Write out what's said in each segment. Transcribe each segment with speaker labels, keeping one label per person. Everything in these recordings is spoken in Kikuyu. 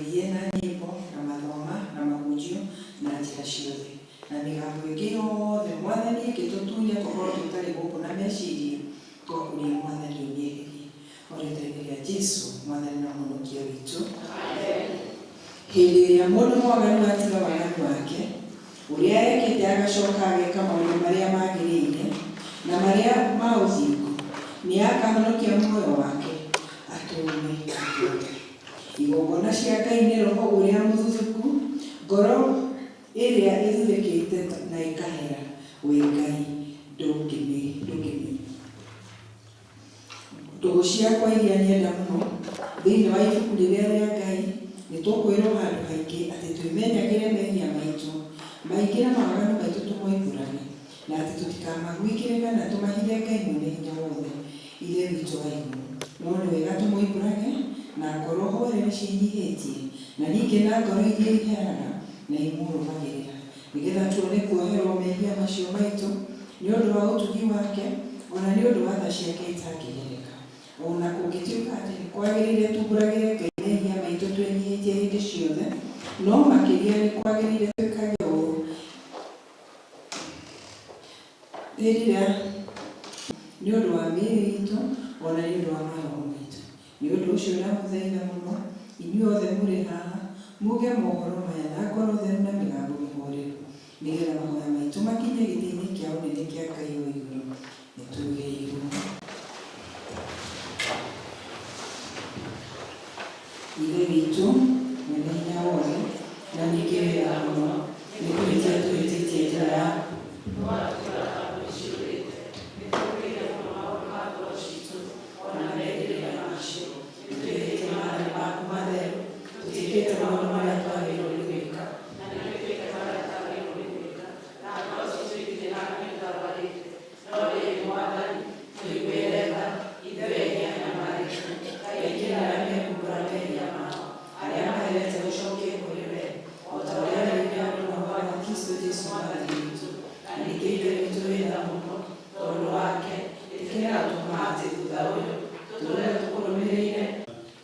Speaker 1: Tũgerie na nyĩmbo, na mathoma, na mahunjio, na njĩra ciothe, na mĩgambo ĩngĩ yothe Mwathani ĩngĩtũtunya tũkorwo tũtarĩ gũkũ na meciria, twakũria Mwathani ũmĩeherie. O rĩtwa-inĩ rĩa Jesu, Mwathani na Mũhonokia witũ. Hĩndĩ ĩrĩa mũndũ mwaganu atiga waganu wake, ũrĩa ekĩte agacoka ageka maũndũ marĩa magĩrĩire na marĩa ma ũthingu, nĩakahonokia muoyo wake atũũre muoyo. Igongona cia Ngai nĩ roho ũrĩa mũthuthĩku, ngoro ĩrĩa ĩthuthĩkĩte na ĩkahera, wee Ngai ndũngĩmĩnyia. Ndũgũ ciakwa iria nyenda mũno, thĩinĩ wa ibuku rĩrĩa rĩa Ngai, nĩ tũkwĩrwo handũ haingĩ atĩ twĩmenyagĩre mehia maitũ maingĩ na mawaganu maitũ tũmoimbũrage, na atĩ tũtikamaguikĩre kana tũmahithe Ngai Mwene Hinya Wothe, Ithe witũ wa igũrũ. No nĩ wega tũmoimbũrage na ngoro horeri ciĩnyihĩtie, na ningĩ na ngoro iria iheraga na imũrũmagĩrĩra, nĩ getha tuone kuoherwo mehia macio maitũ, nĩ ũndũ wa ũtugi wake, o na nĩ ũndũ wa tha ciake itangĩgereka. O na kũngĩtuĩka atĩ nĩ kwagĩrĩire tuumbũragĩre Ngai mehia maitũ twĩnyihĩtie hĩndĩ ciothe, no makĩria nĩ kwagĩrĩire twĩkage ũũ rĩrĩa nĩ ũndũ wa mĩĩrĩ itũ, o na nĩ ũndũ wa maroho maitũ. Nĩ ũndũ ũcio ndamũthaitha mũno, inyuĩ othe mũrĩ haha, muuge mohoro maya na ngoro theru na mĩgambo mĩhoreru, nĩ getha mahoya maitũ makinye gĩtĩ-inĩ kĩa ũnene kĩa Ngai wa igũrũ. Nĩtugĩirwo. Ithe witũ, Mwene Hinya Wothe, na ningĩ wĩ tha mũno, nĩ kũhĩtia tũhĩtĩtie njĩra ya. O na merirĩria macio, nĩtwĩhĩtie maathani maku matheru, tũtiĩkĩte maũndũ marĩa twagĩrĩirwo nĩ gwĩka.
Speaker 2: Na nĩtwĩkĩte marĩa tũtagĩrĩirwo nĩ gwĩka, na ngoro ciitũ itirĩ na handũ itarũarĩte. No rĩrĩ, Mwathani, tũiguĩre tha, ithuĩ ehia anyamarĩku.
Speaker 1: Kaingĩ na arĩa mekuumbũra mehia mao, arĩa maherete gũcokie kũrĩ wee, o ta ũrĩa werire andũ na Kristo Jesu Mwathani witũ, na ningĩ Ithe witũ wĩ tha mũno, tondũ wake, ĩtĩkĩra gũtũma atĩ thutha ũyũ tũtũũre tũkũrũmĩrĩire,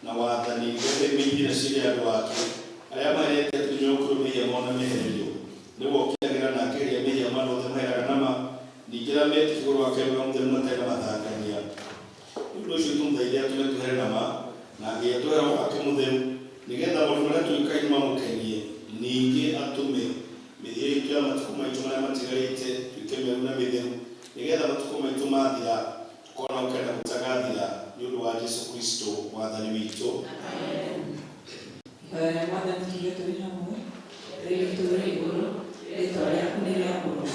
Speaker 3: Na wathani, nĩgetha imenyithie na ciĩre andũ ake arĩa maherete atĩ nĩmekũrũmia mehia mao na mehererio. Nĩwe ũkiragĩra na akeheria mehia ma andũ othe maheraga na ma, ningĩ arĩa metĩkia ũhoro wake mwega mũtheru matarĩ na mathangania. Nĩ ũndũ ũcio tũmũthaithe atũme tũhere na ma, na Ngai atũhe Roho wake Mũtheru, nĩgetha maũndũ marĩa twĩkaga mamũkenie, ningĩ atũme mĩthiĩre itũ ya matukũ maitũ marĩa matigarĩte ĩtuĩke mĩeru na mĩtheru, nĩgetha matukũ maitũ mathira, tũkona gũkena gũtagathira, nĩ ũndũ wa Jesu Kristo Mwathani witũ.
Speaker 1: Ihoya rĩa Mwathani tuge tũrĩ hamwe. Ithe witũ ũrĩ igũrũ, rĩĩtwa rĩaku nĩ rĩamũrwo,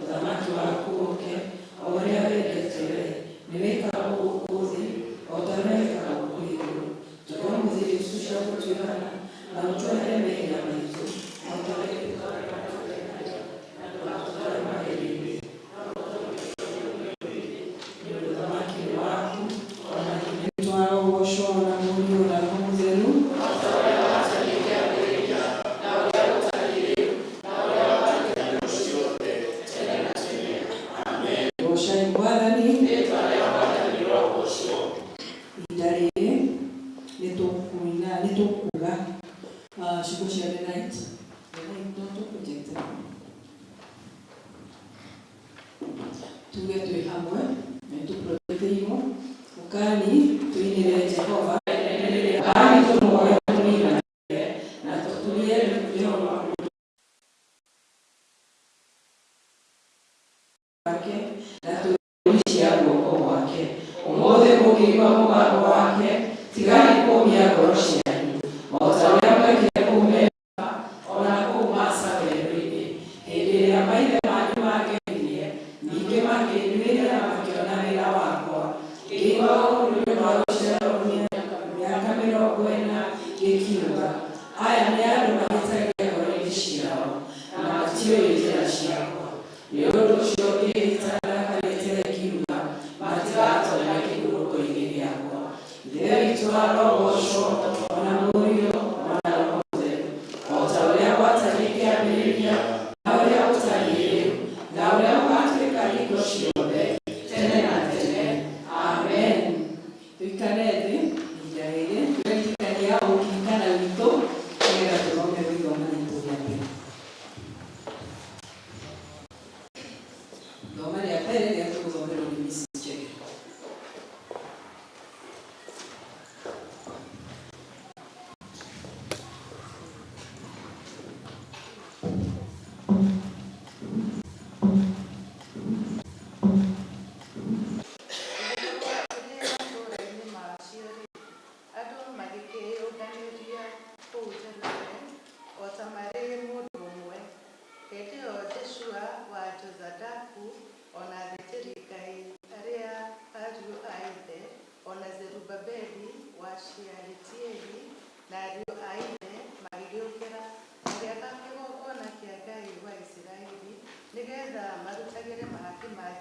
Speaker 1: ũthamaki waku ũũke, o ũrĩa wendete wee, nĩ wĩkagwo gũkũ thĩ o ta ũrĩa wĩkagwo kũu igũrũ. Tũhe ũmũthĩ irio citũ cia gũtũigana, na ũtuohere mehia maitũ, o ta ũrĩa ithuĩ twohagĩra arĩa tũrehagĩra, na ndũgatũtware magerio-inĩ, no ũtũhonokie nĩ ũndũ ũthamaki nĩ waku, o na hinya. Rĩĩtwa arogocwo, o na Mũriũ, o na Roho Mũtheru.
Speaker 2: O ta ũrĩa gwatariĩ kĩambĩrĩria, na ũrĩa gũtariĩ rĩu, na ũrĩa gũgaatuĩka hingo ciothe, tene na tene. Amen.
Speaker 1: Goocai Mwathani.
Speaker 2: Rĩĩtwa rĩa Mwathani rĩrogoocwo.
Speaker 1: Ihinda rĩrĩ nĩ tũkũina, nĩ tũkuga ciugo cia The Light. The Light no tũ project. Tuge twĩ hamwe na nĩ tũprojectĩirwo. Ũkani tũinĩre Jehova. Ũkani tũmũhoe tũmũinamĩrĩre na tũturie Jehova wake na tũri cia guoko gwake. Ũmũthĩ mũngĩigua mũgambo wake, tigai kũũmia ngoro cianyu, o ta ũrĩa mwekire kũu Meriba, o na kũu Masa werũ-inĩ, hĩndĩ ĩrĩa maithe manyu maangeririe, ningĩ makĩnduĩria na makĩona wĩra wakwa. Ngĩigua ũũru nĩ ũndũ wa rũciaro rũu mĩaka mĩrongo ĩna, ngĩkiuga, Aya nĩ andũ mahĩtagia ngoro-inĩ ciao, na matiũĩ njĩra ciakwa. Nĩ ũndũ ũcio ngĩĩhĩta ndakarĩte ngiuga, 'Matigatonya kĩhurũko-inĩ gĩakwa. Ithe witũ arogoocwo, o na Mũriũ, o na Roho Mũtheru, o ta ũrĩa gwatariĩ kĩambĩrĩria, na ũrĩa gũtariĩ rĩu, na ũrĩa gũgaatuĩka hingo ciothe, tene na tene. Amen. Tũikare thĩ ihinda rĩrĩ, tũreririkania ũkirikana witũ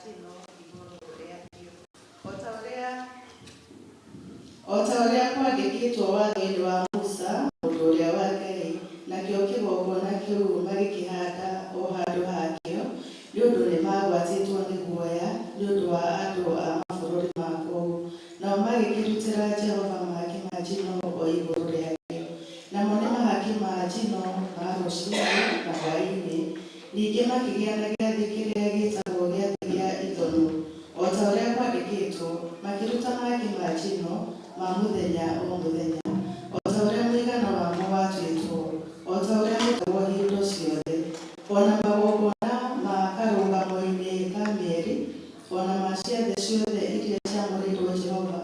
Speaker 4: njino igũrũ rĩakĩo, o ta ũrĩa kwandĩkĩtwo watho-inĩ wa Musa mũndũ ũrĩa wa Ngai. Nakĩo kĩgongona kĩu magĩkĩhaanda o handũ hakĩo, nĩ ũndũ nĩmagwatĩtwo nĩ guoya nĩ ũndũ wa andũ a mabũrũri ma kũu. Nao magĩkĩrutĩra Jehova mahaki ma njino o igũrũ rĩakĩo, namo nĩ mahaki ma njino ma rũciinĩ na hwaĩ-inĩ. Ningĩ makĩgĩa na gĩathĩ kĩrĩa gĩĩtagwo Gĩathĩ gĩa Ithũnũ, o ta ũrĩa kwandĩkĩtwo, makĩruta mahaki ma njino ma mũthenya o mũthenya, o ta ũrĩa mũigana wamo watuĩtwo, o ta ũrĩa gwĩkagwo hingo ciothe, o na magongona ma karũgamo-inĩ ka mĩeri, o na ma ciathĩ ciothe iria ciamũrĩirwo Jehova,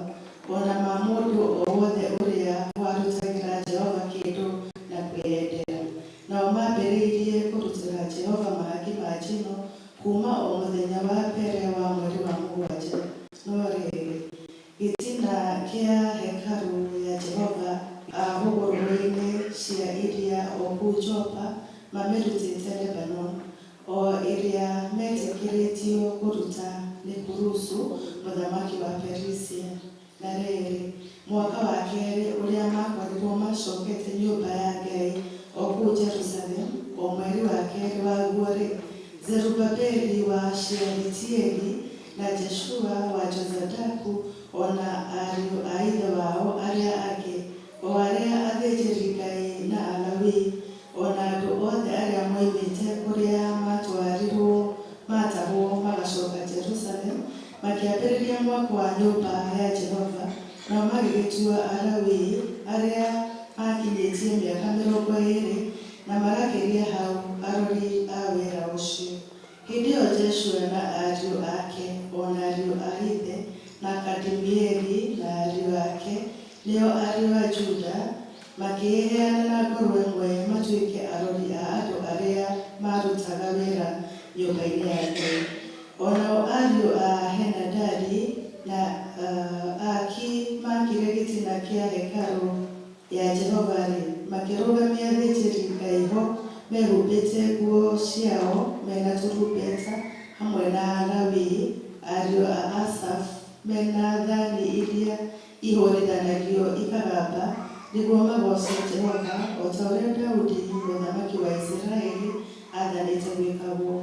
Speaker 4: o na ma mũndũ o wothe ũrĩa warutagĩra Jehova kĩndũ na kwĩyendera. Nao maambĩrĩirie kũrutĩra Jehova mahaki ma njino kuuma o mũthenya wa mbere wa mweri wa mũgwanja. No rĩrĩ, gĩtina kĩa hekarũ ya Jehova a hũgũrũrũ-inĩ cia iria o kũu Jopa mamĩrutĩte Lebanoni, o ĩrĩa metĩkĩrĩtio kũruta nĩ Kurusu mũthamaki wa Perisia. Na rĩrĩ, mwaka wa kerĩ ũrĩa maakorirũo macokete nyũmba ya Ngai o kũu Jerusalemu, o mweri wa kerĩ waguo-rĩ, Zerubabeli wa Shealitieli, na Jeshua wa Jozadaku, o na ariũ a ithe wao arĩa angĩ, o arĩa athĩnjĩri-Ngai na Alawii, o na andũ othe arĩa moimĩte kũrĩa maatwarirũo maatahwo magacoka Jerusalemu, makĩambĩrĩria mwako wa nyũmba ya Jehova. Nao magĩgĩtua Alawii arĩa maakinyĩtie mĩaka mĩrongo ĩĩrĩ na magakĩria hau arori a wĩra ũcio. Hĩndĩ ĩo Jeshua na ariũ ake, o na ariũ a ithe, na Kadimieli na ariũ ake, nĩo ariũ a Juda, makĩĩheana na ngoro ĩmwe matuĩke arori a andũ arĩa maarutaga wĩra nyũmba-inĩ ya Ngai. O nao ariũ a Henadadi na aaki maakire gĩtina kĩa hekarũ ya Jehova-rĩ, makĩrũgamia athĩnjĩri-Ngai ho mehumbĩte nguo ciao me na tũrumbeta, hamwe na Alawii, ariũ a Asafu, me na thani iria ihũrithanagio ikagamba, nĩguo magooce Jehova, o ta ũrĩa Daudi mũthamaki wa Isiraeli aathanĩte gwĩkagwo.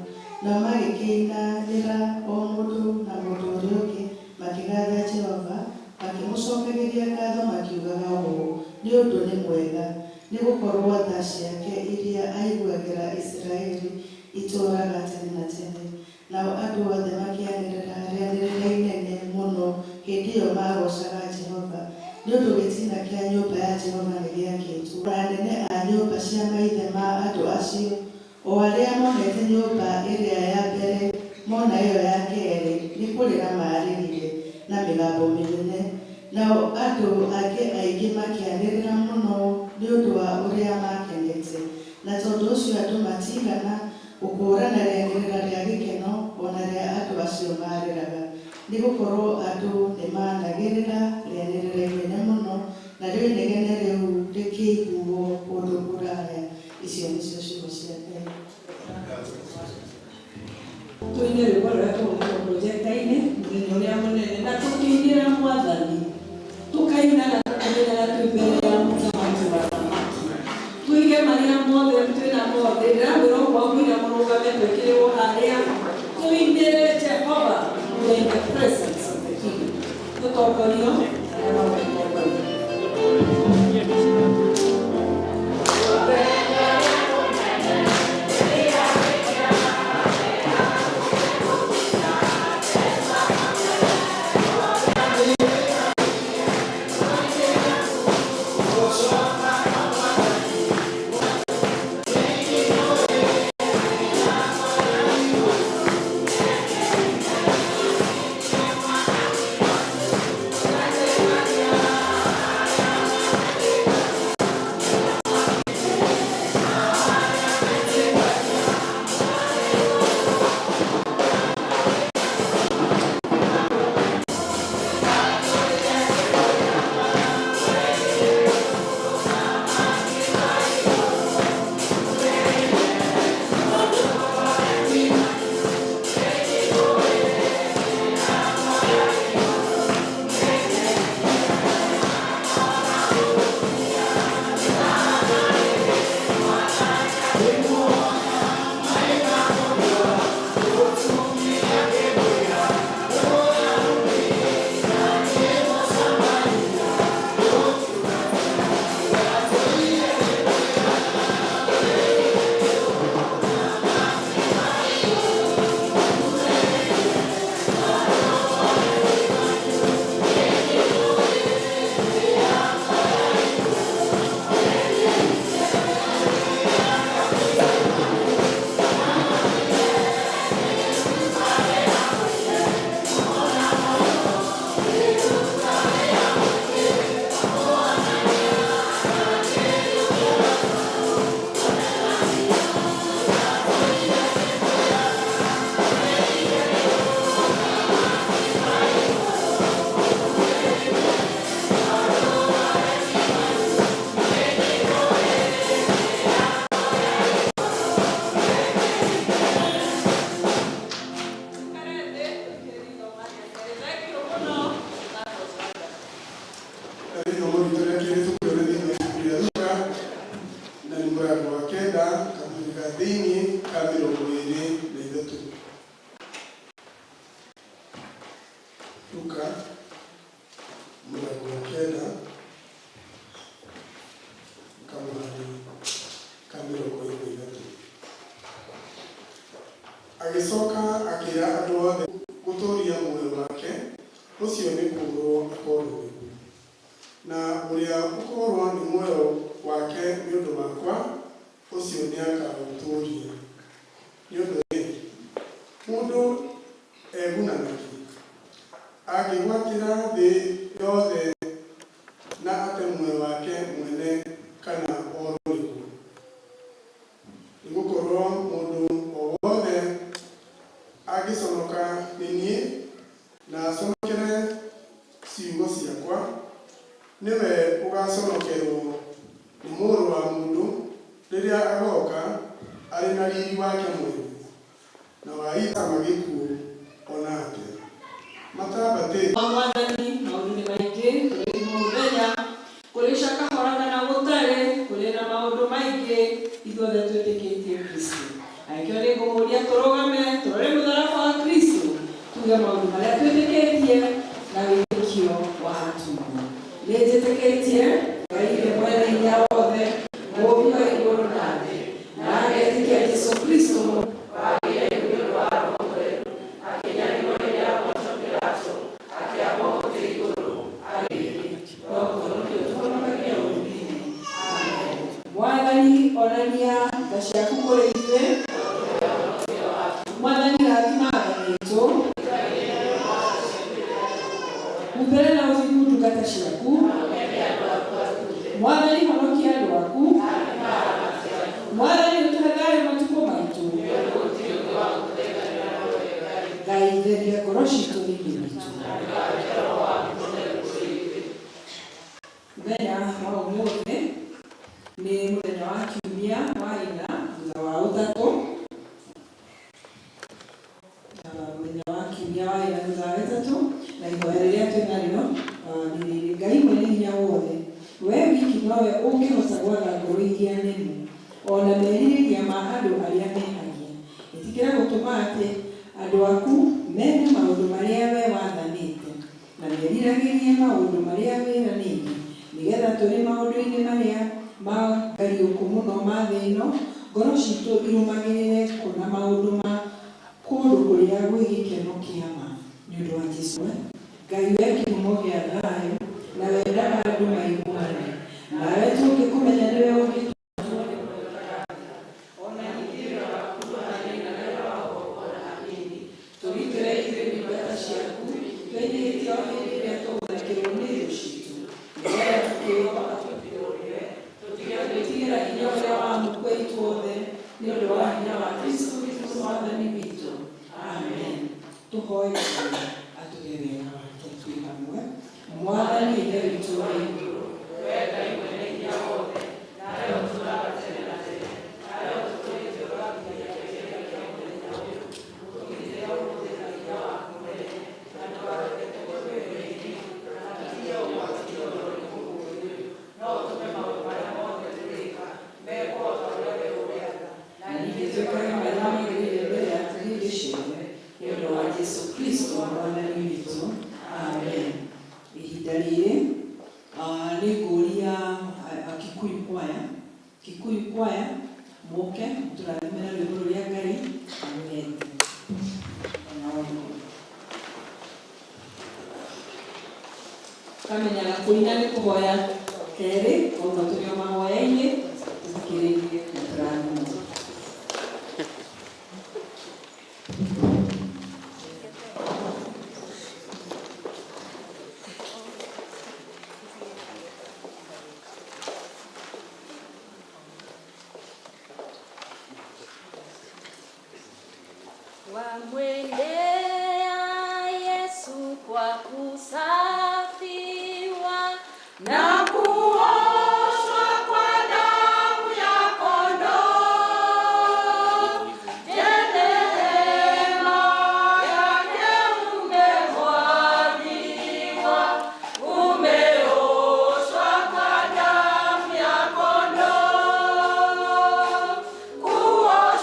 Speaker 4: Nao magĩkĩinanĩra o mũndũ na mũndũ ũrĩa ũngĩ, makĩgatha Jehova, makĩmũcokagĩria ngatho makiugaga ũũ, Nĩ ũndũ nĩ mwega, nĩ gũkorũo tha ciake iria aiguagĩra Isiraeli itũũraga tene na tene. Nao andũ othe makĩanĩrĩra rĩanĩrĩra inene mũno hĩndĩ ĩo maagoocaga Jehova, nĩ ũndũ gĩtina kĩa nyũmba ya Jehova nĩgĩaakĩtwo. Na anene a nyũmba cia maithe ma andũ acio, o arĩa monete nyũmba ĩrĩa ya mbere, mona ĩo ya kerĩ, nĩ kũrĩra maarĩrire na mĩgambo mĩnene, nao andũ angĩ aingĩ makĩanĩrĩra mũno nĩ ũndũ wa ũrĩa maakenete. Na tondũ ũcio andũ matiigana gũkũũrana rĩanĩrĩra rĩa gĩkeno o na rĩa andũ acio maarĩraga, nĩ gũkorũo andũ nĩmaanagĩrĩra rĩanĩrĩra inene mũno, narĩo inegene rĩu rĩkĩiguwo kũndũ kũraya. Icio nĩcio ciugo cia Ngai.
Speaker 1: Tũine rwĩmbo rũrĩa tũgwĩkĩrwo projector-inĩ mũthenya ũrĩa mũnene, na tũkĩinĩra Mwathani, tũkaina na tũkamenyaga twĩ mbere ya mũthamaki wa athamaki. Tũige marĩa mothe twĩ namo thĩ. Ndĩramwĩra ũguo ngwĩra mũrũgame twĩkĩrĩrwo harĩa tũinĩre Jehova. We are in the presence of the King. Tũtongorio arĩa magũtũtongoria.
Speaker 5: Gathĩinĩ ka 23. Luka mũrango wa 9 kamũhari ka 23. Agĩcoka akĩra andũ othe gũtũũria muoyo wake, ũcio nĩ kũũrwo akoorwo nĩguo, na ũrĩa ũkoorwo nĩ muoyo wake nĩ ũndũ wakwa, ũcio nĩakaũtũũria. Nĩ ũndũ rĩ, mũndũ eguna nakĩ angĩgwatĩra thĩ yothe na ate muoyo wake mwene kana orwo nĩguo? Nĩgũkorwo mũndũ o wothe angĩconoka nĩ niĩ na aconokere ciugo ciakwa, nĩwe ũgaaconokerwo nĩ Mũrũ wa Mũndũ rĩrĩa agooka arĩ na riiri wake mwene, na wa Ithe gĩkuũ o na atĩa. Matambatĩte.
Speaker 2: Wa Mwathani, maũndũ nĩ maingĩ, kũrĩ mũthenya, kũrĩ cakahora kana gũtarĩ, kũrĩ na maũndũ maingĩ, ithuothe twĩtĩkĩtie Kristo. Na nĩkĩo nĩ ngũmũria tũrũgame, tũrore mũtharaba wa Kristo, tuge maũndũ marĩa twĩtĩkĩtie na wĩtĩkio wa atũmwo. Nĩ njĩtĩkĩtie Ngai ithe mwene hinya wothe, mũũmbi wa igũrũ na thĩ, na ngetĩkia Jesu Kristo. Mwathani, onania tha ciaku kũrĩ ithuĩ. Mwathani, rathima athani aitũ, humbĩra na ũthingu ndungata ciaku. Mwathani, honokia andũ aku. Mwathani, ũtũhe thayũ matukũ maitũ. Ngai, theria ngoro citũ thĩinĩ witũ. Mũthenya wa ũmũthĩ nĩ mũthenya wa kiumia wa ĩna thutha wa ũtatũ. Mũthenya wa kiumia wa ĩna thutha wa ĩtatũ, na ihoya rĩrĩa twĩ narĩo nĩ rĩrĩ: Ngai mwene hinya wothe, we wiki nowe ũngĩhota gwatha ngoro iria nemu ona merirĩria ma andũ arĩa mehagia. Ĩtĩkĩra gũtũma atĩ andũ aku mende maũndũ marĩa we wathanĩte, na meriragĩrie maũndũ marĩa wĩranĩire, nĩgetha tũrĩ maũndũ-inĩ marĩa ma ngariũkũ mũno ma thĩ ĩno, ngoro citũ irũmagĩrĩre kũna maũndũ ma kũndũ kũrĩa gwĩ gĩkeno kĩa ma, nĩ ũndũ wa Jesu. Ngai we kĩhumo gĩa thayũ na wendaga andũ maiguane nawe, tũngĩkũmenya nĩwe ũngĩ. Ona ningĩ wĩra waku ndũhanaine na wĩra wa ũkombo hanini. Tũgitĩre ithuĩ ndungata ciaku twĩnyihĩtie o hĩndĩ ĩrĩa tũgũtharĩkĩrwo nĩ thũ citũ, nĩgetha tũkĩĩhoka tũgitĩrwo nĩwe, tũtige gwĩtigĩra hinya ũrĩa wa muku ithuothe, nĩ ũndũ wa hinya wa Kristo witũ Mwathani witũ. Amen. Tũhoe Ngai atũhe wega wake twĩ hamwe. Mwathani Ithe witũ wa igũrũ,
Speaker 1: we Ngai mwene hinya wothe, nawe ũtũũraga tene na tene, nawe ũtũtũrĩte ũgakinyia kĩambĩrĩria kĩa mũthenya ũyũ, ũtũgitĩre ũmũthĩ na hinya waku mũnene, na ndũkareke tũgwe mehia-inĩ, kana tũkinye ũgwati-inĩ o na ũrĩkũ ũmũthĩ ũyũ, no ũtũme maũndũ marĩa mothe tũrĩka mekwo o ta ũrĩa we ũrenda,
Speaker 2: na ningĩ twĩkage marĩa magĩrĩire mbere yaku hĩndĩ ciothe, nĩ ũndũ wa Jesu Kristo Mwathani witũ. Amen. Ihinda rĩrĩ nĩ ngũria Kikuyu Choir, Kikuyu Choir mũke mũtũrathime na rwĩmbo rũrĩa Ngai amũhete. Ona kamenyaga kũina nĩ kũhoya kerĩ, koguo tũrĩ o mahoya-inĩ, tũthikĩrĩrie na tũrathimwo.
Speaker 6: Wamwendea Yesu kwa kusafiwa na kuoshwa kwa damu ya kondoo. Je, neema yake umemwagiwa, umeoshwa kwa damu ya kondoo. Kuoshwa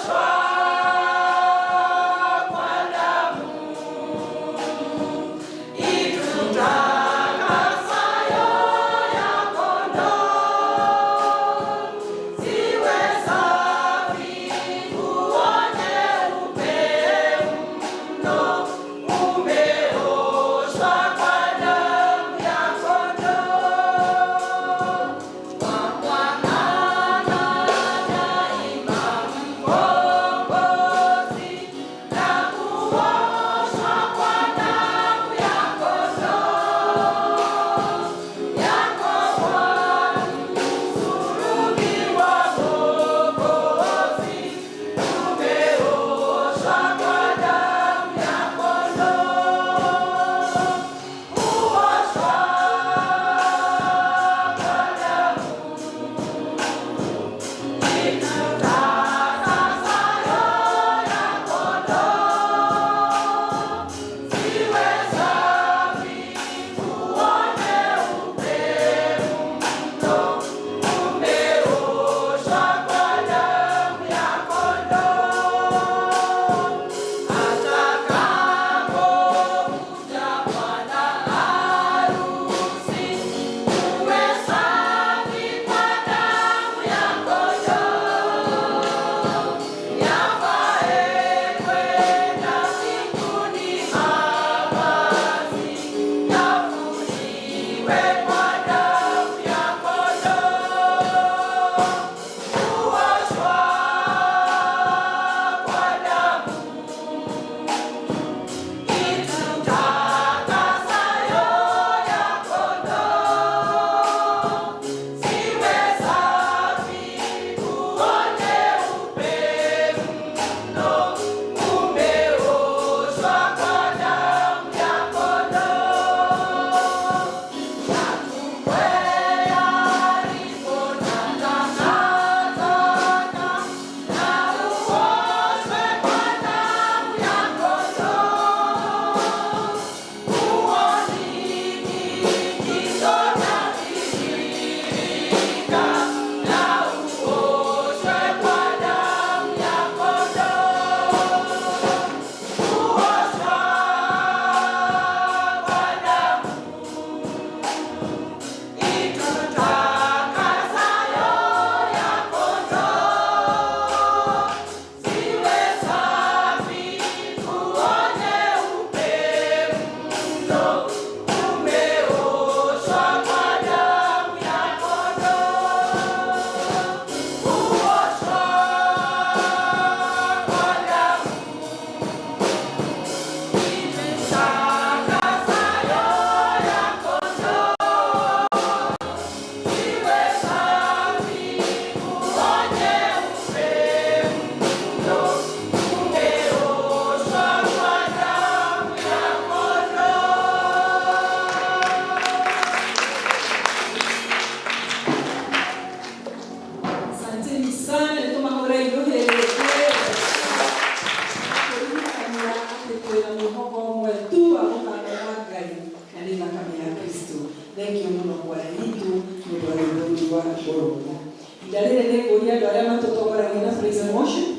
Speaker 2: Ihinda rĩrĩ nĩ ngũria andũ arĩa matũtongoragia na praise and worship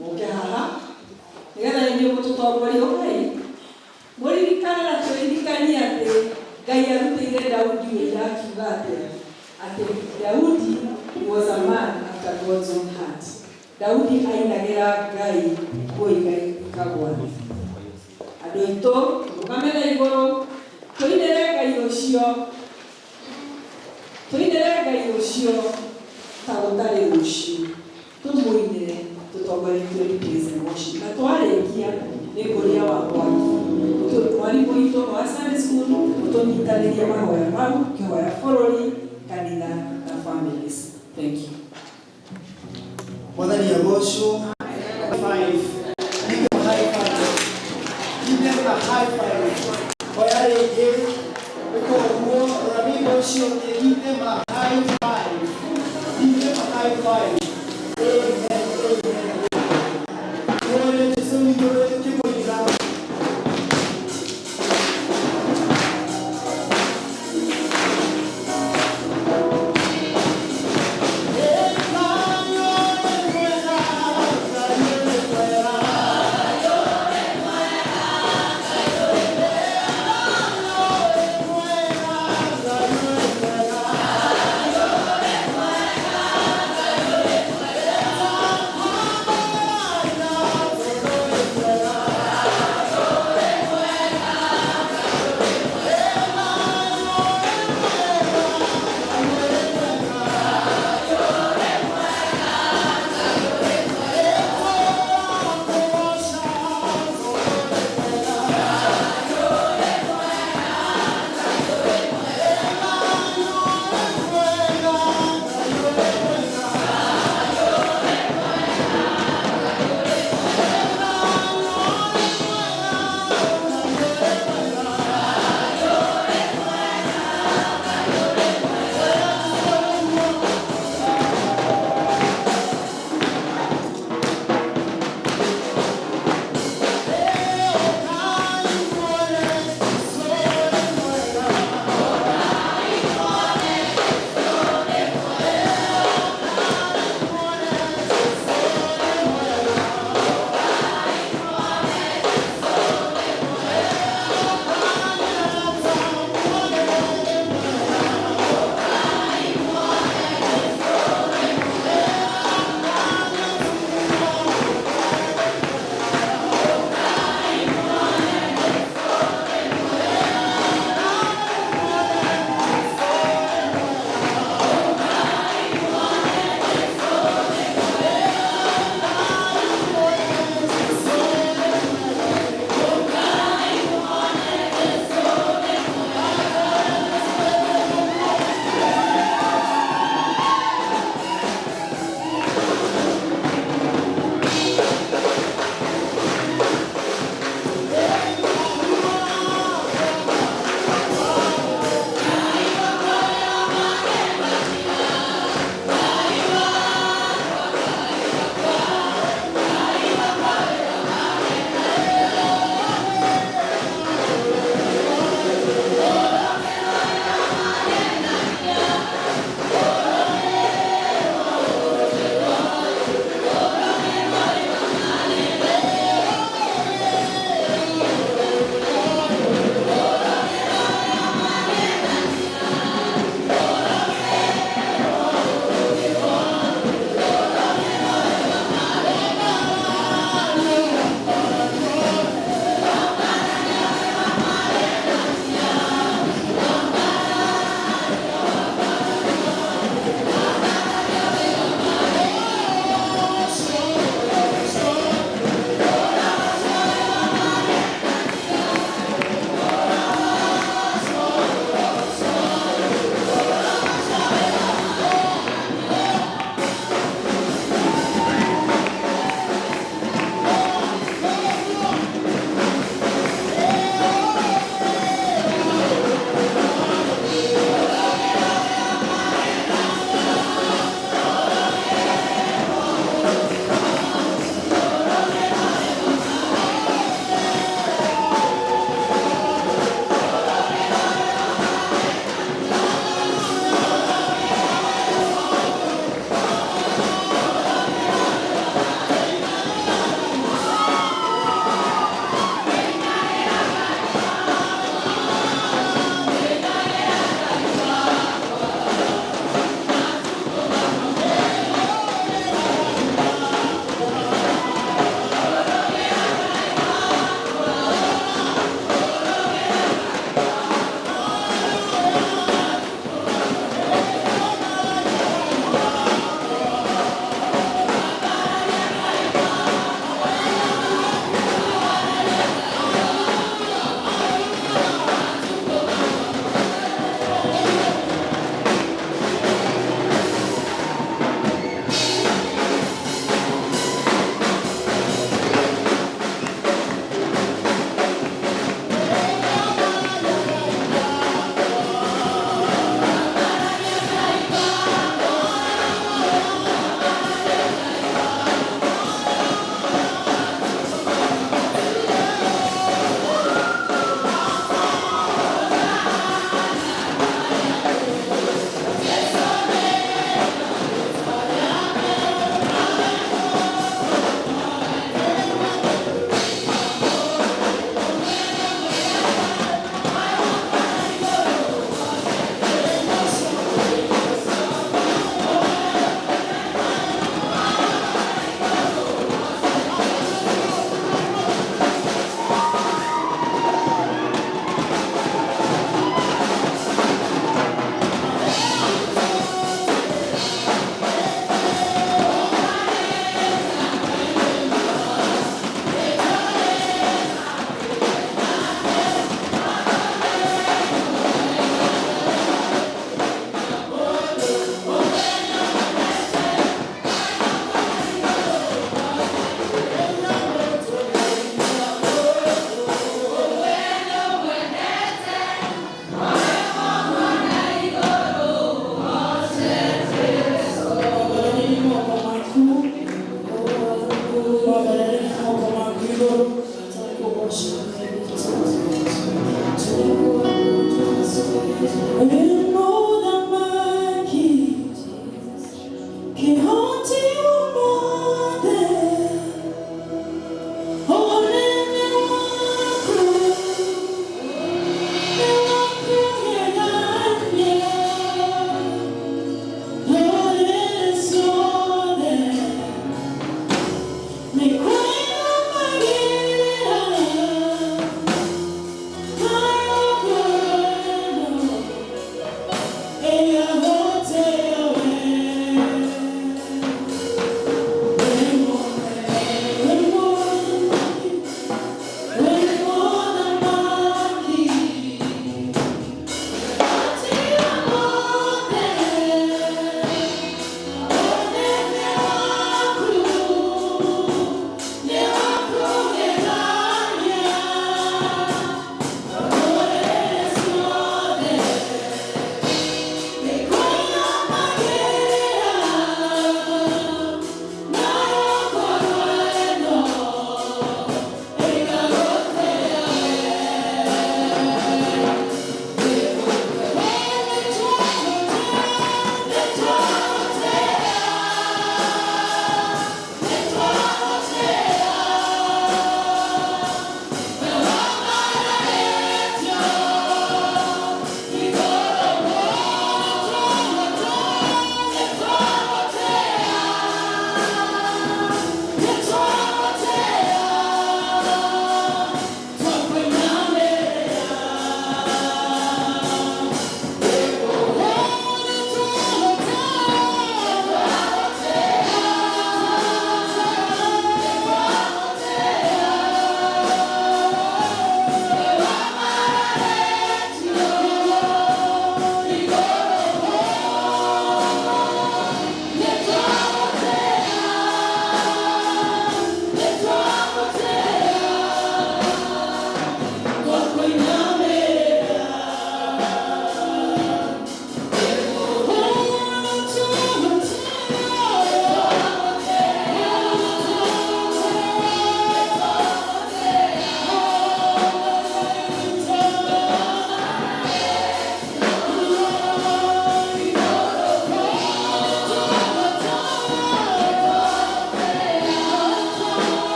Speaker 2: mũke haha nĩgetha inyuĩ mũtũtongorie. Ũkai mũririkane na tũririkanie atĩ Ngai arutĩire Daudi wĩra akiuga atĩa? Atĩ Daudi was a man after God's own heart. Daudi ainagĩra Ngai nguo ikagwa thĩ. Andũ aitũ, tũrũgame na igũrũ tũinĩre Ngai ũcio, tũinĩre Ngai ũcio ta gũtarĩ rũciũ, tũmũinĩre tũtongoretio nĩ praise and worship. Na twarĩkia nĩ ngũria wa mwaki mwarimũ witũ wa Sunday school ũtũnyitanĩrie mahoya mau, kĩhoya bũrũri, kanitha na families. Thank you.
Speaker 7: Mwathani agocwo. Five. Give them a high five. Give them a high five. Oya rĩngĩ. Ĩka ũguo, rora neighbor ũcio ũngĩ. Give them a high five. Give them a high five. Amen. Amen. Mwene Jesu witũ tũkĩmũinĩra.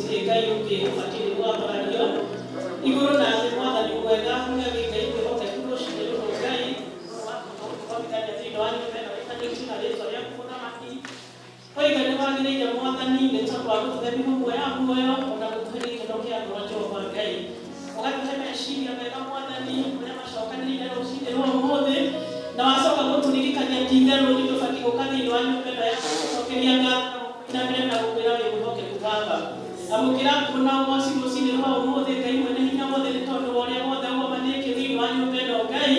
Speaker 8: Gũtirĩ Ngai ũngĩ ũbatiĩ nĩ gwambarario igũrũ na thĩ. Mwathani mwega, ũrĩa wĩ Ngai mwĩhokeku, rũcinĩ rũrũ Ngai wakomithania thĩinĩ wa nyũmba ĩno ĩtanĩtio na rĩtwa rĩaku mũthamaki. Oiga nĩ wagĩrĩire Mwathani nĩ tondũ wa gũtũhe mĩhũmũ ya muoyo ona gũtũhe gĩkeno kĩa ngoro. Jehova Ngai, ũgatũhe meciria mega Mwathani ũrĩa macokanĩrĩire rũcinĩ rwa ũmũthĩ, na wacoka gũtũririkania ti itherũ nĩ tũbatiĩ gũka thĩinĩ wa nyũmba ĩno ya gũcokeria ngatho na mbere na gũkwĩra wĩ mwĩhokeku. Baba, amũkĩra ngumo na ũgoci rũcinĩ rwa ũmũthĩ, Ngai mwene hinya wothe, nĩ tondũ wa ũrĩa wothe ũgomanĩtie thĩinĩ wa nyũmba ĩno. Ngai,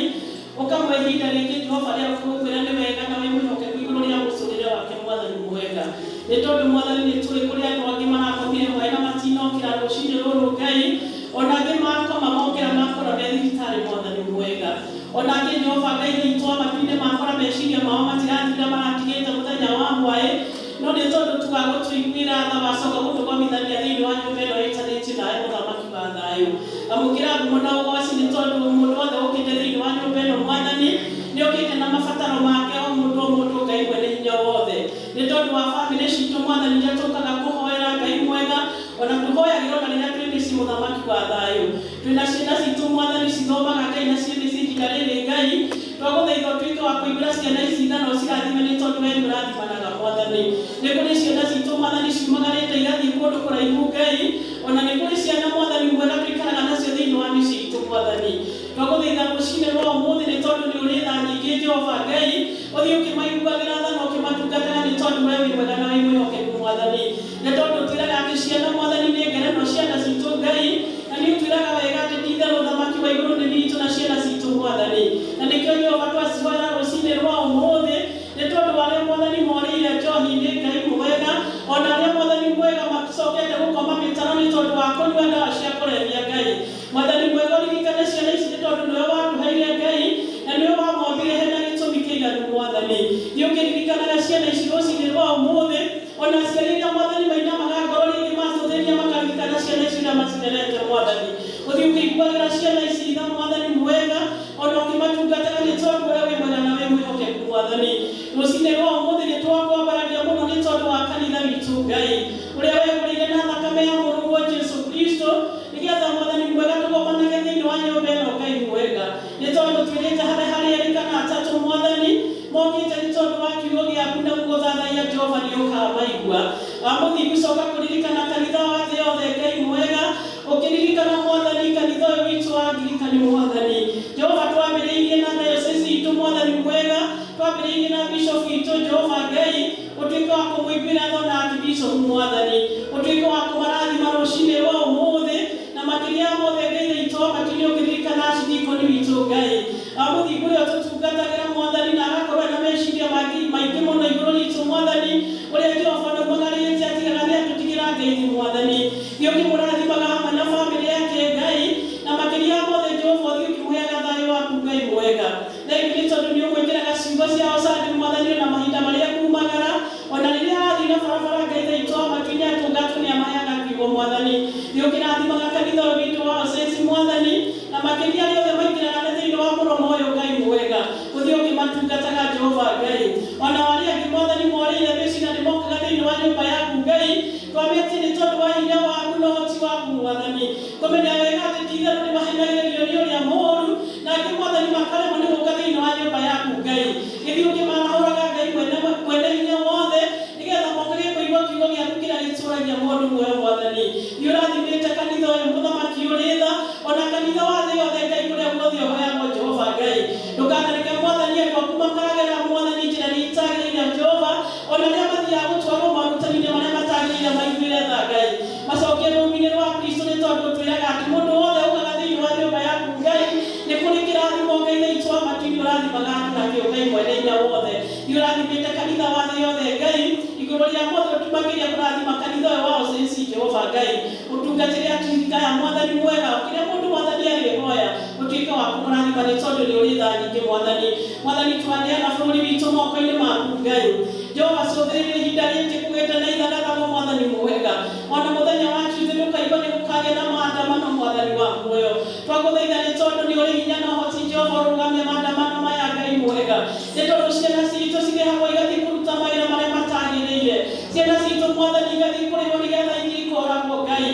Speaker 8: ũkamwe ihinda rĩngĩ Jehova rĩa gũkwĩra nĩ wega na wĩ mwĩhokeku igũrũ rĩa mũtũrĩre wake. Mwathani mwega, nĩ tondũ Mwathani nĩ tũĩ kũrĩ andũ angĩ marakomire hwaĩ na matinokĩra rũcinĩ rũrũ Ngai, ona angĩ makoma mokĩra makora me thibitarĩ. Mwathani mwega, ona angĩ Jehova Ngai witũ wa matu-inĩ makora meciria mao matirathira maratigĩte mũthenya wa hwaĩ, no nĩ tondũ tugagũtũiguĩra tha wacoka gũtũgomithania thĩinĩ wa nyũmba ĩno ĩtanĩtio nawe. Mũthamaki wa thayũ, amũkĩra ngumo na ũgoci, nĩ tondũ mũndũ wothe ũkĩte thĩinĩ wa nyũmba ĩno Mwathani nĩ ũkĩte na mabataro make, o mũndũ o mũndũ. Ngai mwene hinya wothe, nĩ tondũ wa bamĩrĩ citũ Mwathani iria tũkaga kũhoera, Ngai mwega, ona tũhoyagĩra ona rĩrĩa twĩ mĩciĩ. Mũthamaki wa thayũ, twĩna ciana citũ Mwathani cithomaga Ngai na ciĩ mĩciĩ ihinda rĩrĩ. Ngai, twagũthaitha ũtuĩke wa kũiguĩra ciana ici tha na ũcirathime, nĩ tondũ we nĩ ũrathimanaga. Mwathani, nĩ kũrĩ ciana citũ Mwathani ciumagarĩte igathiĩ kũndũ kũraihu Ngai, ona nĩ kũrĩ ciana Mwathani mwega tũikaraga nacio thĩinĩ wa mĩciĩ itũ. Mwathani, twagũthaitha rũcinĩ rwa ũmũthĩ, nĩ tondũ nĩ ũrĩ tha nyingĩ. Jehova Ngai, ũthiĩ ũkĩmaiguagĩra tha na ũkĩmatungataga, nĩ tondũ we wĩ mwega na wĩ mwĩhokeku. Mwathani, nĩ tondũ twĩraga atĩ ciana Mwathani nĩ ngerenwa ciana citũ Ngai, na nĩ ũtwĩraga wega atĩ ti itherũ ũthamaki wa igũrũ nĩ witũ na ciana citũ Mwathani, na nĩkĩo Jehova twacihoera rũcinĩ rwa ũmũthĩ, nĩ tondũ arĩa Mwathani morĩire njohi-inĩ, Ngai mwega, ona arĩa Mwathani mwega macokete gũkoma mĩtaro nĩ tondũ wa kũnyua ndawa cia kũrebia. Ngai Mwathani mwega, ũririkane ciana ici, nĩ tondũ nĩwe watũheire Ngai na nĩwe wamombire hena gĩtũmi kĩiganu. Mwathani, nĩ ũkĩririkanaga ciana ici rũcinĩ rwa ũmũthĩ, ona aciari arĩa Mwathani mainamaga ngoro rĩngĩ macũthĩria makaririkana ciana ici ũrĩa macirerete. Mwathani, ũthiĩ ũkĩiguagĩra ciana ici tha, Mwathani mwega, ona ũkĩmatungataga, nĩ tondũ we wĩ mwega na wĩ mwĩhokeku. Mwathani, rũcinĩ rwa ũmũthĩ nĩ twakwambararia mũno nĩ tondũ wa kanitha witũ Ngai, ũrĩa wegũrĩire na thakame ya mũrũguo Jesu Kristo, nĩgetha Mwathani mwega tũgomanage thĩinĩ wa nyũmba ĩno. Ngai mwega, nĩ tondũ twĩrĩte harĩa harĩ erĩ kana atatũ Mwathani mokĩte nĩ tondũ wa kiugo gĩaku na gũgũthathaiya, Jehova nĩ ũkaga maigua wa mũthingu. Coka kũririkana kanitha wa thĩ yothe, Ngai mwega, ũkĩririkana Mwathani kanitha ũyũ witũ wa Angirikani. Mwathani Jehova, twambĩrĩirie na diocese itũ. Mwathani mwega, twambĩrĩirie na bishop witũ. Jehova Ngai, ũtuĩke wa kũmũiguĩra tha na archbishop. Mwathani, ũtuĩke wa kũmarathima rũcinĩ rwa ũmũthĩ, na makĩria ya mothe Ngai witũ wa matu-inĩ, ũkĩririkana archdeacon witũ Ngai wa mũthingu, ũrĩa ũtũtungatagĩra Mwathani na agakorwo ena meciria maingĩ mũno igũrũ ritũ. Mwathani, ũrĩa Jehova ndaumagarĩte atigaga nĩ atũtigĩra ngeithi. Mwathani, nĩ ũkĩmũrathimaga hamwe na bamĩrĩ yake Ngai, na makĩria ya mothe Jehova ũthiĩ ũkĩmũheaga thayũ waku. Ngai mwega, thengiũ nĩ tondũ nĩ ũmwĩkĩraga ciugo cia ũcandi Mwathani, ona mahinda marĩa kumagara, ona rĩrĩa arathiĩ na barabara. Ngai thaitũ wa matu-inĩ, atungatwo nĩ amaheaga kiugo. Mwathani, nĩ ũkĩrathimaga kanitha ũyũ witũ wa Osesi Mwathani, na makĩria arĩa othe maingĩraga na thĩinĩ wa mũromo ũyũ. Ngai mwega, ũthiĩ ũkĩmatungataga Jehova Ngai, ona arĩa angĩ Mwathani morĩire mĩciĩ na nĩ mokaga thĩinĩ wa nyũmba yaku Ngai, twamĩtie nĩ tondũ wa hinya waku na ũhoti waku Mwathani, kũmenya wega atĩ ti itherũ nĩ mahenagĩrĩrio nĩ ũrĩa mũũru, na angĩ Mwathani makaremwo nĩ gũka thĩinĩ wa nyũmba yaku Ngai. Gĩthiĩ ũkĩmarahũraga, Ngai mwene mwene hinya wothe, nĩgetha mokage kũigua kiugo gĩaku kĩrĩa gĩtũragia mũndũ muoyo. Mwathani, nĩ ũrathimĩte kanitha ũyũ, mũthamaki ũrĩ tha, ona kanitha wa thĩ yothe Ngai, kũrĩa guothe ũhoyagwo. Jehova Ngai, ndũkanareke Mwathani andũ aku makagera Mwathani njĩra iria itagĩrĩire. Jehova, ona arĩa mathiaga gũtwarwo marutani-inĩ marĩa matagĩrĩire, maiguĩre tha Ngai, macokie rũũru-inĩ rwa Kristo, nĩ tondũ twĩraga atĩ mũndũ wothe ũkaga thĩinĩ wa nyũmba yaku Ngai nĩ kũrĩ kĩrathimo Ngai thaitũ wa matu-inĩ ũrathimaga andũ nakĩo. Ngai mwene hinya wothe, nĩ ũrathimĩte kanitha wa thĩ yothe Ngai, igũrũ rĩa mothe ũtumakĩria kũrathima kanitha ũyũ wa Osesi. Jehova Ngai, ũtungatĩre atirika ya Mwathani mwega, kĩrĩa mũndũ Mwathani arĩhoya ũtuĩke wa kũmũrathima, nĩ tondũ nĩ ũrĩ tha nyingĩ. Mwathani, Mwathani, twaneana bũrũri witũ moko-inĩ maku Ngai. Jehova, cũthĩrĩria ihinda rĩngĩ kũgĩte na ithagathago. Mwathani mwega, ona mũthenya wa Tuesday ndũkaigua nĩ gũkagĩa na maandamano. Mwathani wa muoyo, twagũthaitha nĩ tondũ nĩ ũrĩ hinya na ũhoti. Jehova, ũrũgamie maandamano maya. Ngai mwega, nĩ tondũ ciana citũ cirĩhagwo igathiĩ kũruta mawĩra marĩa matagĩrĩire, ciana citũ Mwathani igathiĩ kũrĩhwo nĩgetha ithiĩ ikoragwo Ngai.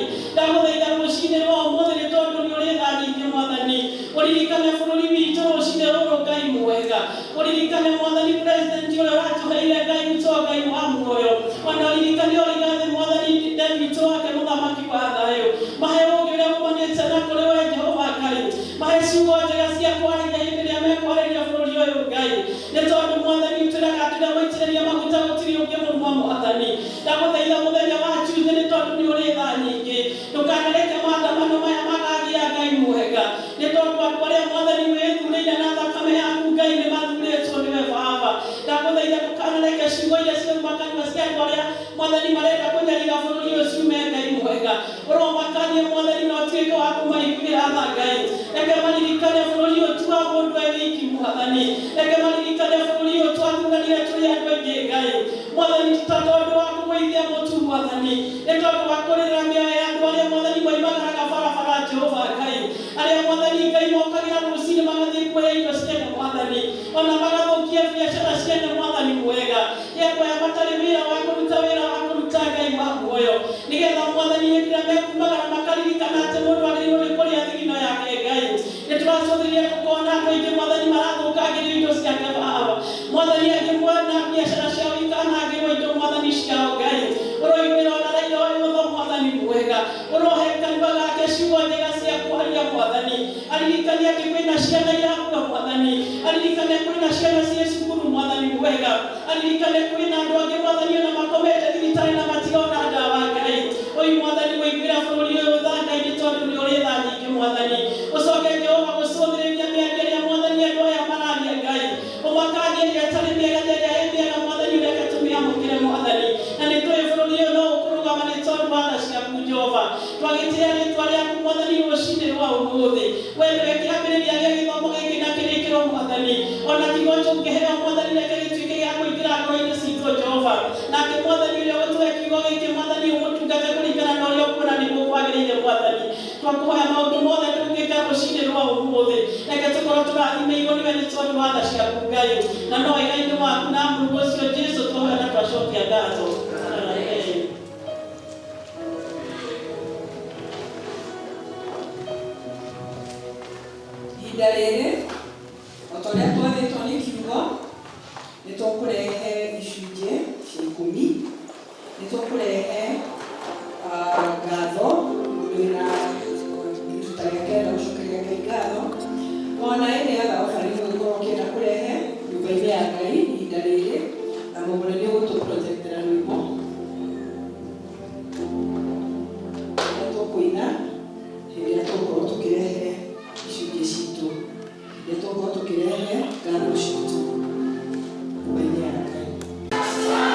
Speaker 8: Reke maririkane bũrũri ũyũ ti wa mũndũ e wiki Mwathani. Reke maririkane bũrũri ũyũ twathuranire tũrĩ andũ aingĩ Ngai. Mwathani ti ta tondũ wa kũgũithia mũtu Mwathani, nĩ tondũ wa kũrĩrĩra mĩoyo ya andũ arĩa Mwathani moimagaraga barabara Jehova Ngai, arĩa Mwathani Ngai mokagĩra rũcinĩ magathiĩ kuoya indo ciene Mwathani, ona magathũkia biacara ciene Mwathani mwega. Nĩ andũ aya matarĩ wĩra wa kũruta wĩra wa kũruta Ngai wa muoyo, nĩgetha Mwathani hĩndĩ ĩrĩa mekumagara makaririkana atĩ mũndũ agĩrĩirwo nĩ kũrĩa thigino yake Ngai. Nĩ tũracũthĩrĩria tũkona andũ aingĩ Mwathani marathũkangĩrio indo ciake Baba. Mwathani angĩ mwana biacara ciao ikanangĩrwo indo Mwathani ciao Ngai. Ũroiguĩra ona Raila ũyũ tha Mwathani mwega, ũrohe kanua gake ciugo njega cia kwaria Mwathani. Aririkane atĩ kwĩna ciana irakua Mwathani, aririkane kwĩna ciana ciĩ cukuru Mwathani mwega, aririkane kwĩna andũ angĩ Mwathani ona makomete thibitarĩ na matirona ndawa Ngai. Oi Mwathani ũiguĩra bũrũri ũyũ tha Ngai nĩ tondũ nĩ ũrĩ tha nyingĩ Mwathani. Ũcoke Jehova gũcũthĩrĩria mĩario ĩrĩa Mwathani andũ aya mararia Ngai, ũmakanie ĩrĩa ĩtarĩ mĩega na ĩrĩa ĩ mĩega Mwathani, ũreke tũmĩamũkĩre Mwathani. Na nĩ tũĩ bũrũri ũyũ no ũkũrũgama nĩ tondũ wa tha ciaku Jehova. Twagĩtĩĩa rĩtwa rĩaku Mwathani rũcinĩ rwa ũmũthĩ. We nĩwe kĩambĩrĩria gĩa gĩthomo gĩkĩ na kĩrĩkĩro Mwathani. Ona kiugo tũngĩheo Mwathani reke gĩtuĩke gĩa kũingĩra ngoro-inĩ citũ Jehova. Nake Mwathani ũrĩa ũgũtũhe kiugo gĩkĩ Mwathani ũmũtungate kũringana na ũrĩa ũkuona nĩguo kwagĩrĩire Mwathani. Twakũhoya maũndũ mothe tũngĩka rũcinĩ rwa ũmũthĩ, reke tũkorwo tũrathimĩirwo nĩwe nĩ tondũ wa tha ciaku Ngai, na no wega-inĩ waku na mũrũguo ũcio Jesu twahoya na twacokia ngatho. Amen.
Speaker 2: Ihinda rĩrĩ o ta ũrĩa twathĩtwo nĩ kiugo, nĩ tũkũrehe icunjĩ cia ikũmi, nĩ tũkũrehe ngatho, mũndũ wĩna iruta rĩake arenda gũcokeria Ngai ngatho, ona ĩnĩ other offering ũngĩkorwo ũkĩenda kũrehe nyũmba-inĩ ya Ngai ihinda rĩrĩ, na mũgũre nĩ ũgũtũprojectera rwĩmbo rũrĩa tũkũina hĩndĩ ĩrĩa tũgũkorwo tũkĩrehe icunjĩ citũ, hĩndĩ ĩrĩa tũgũkorwo tũkĩrehe ngatho citũ nyũmba-inĩ ya Ngai.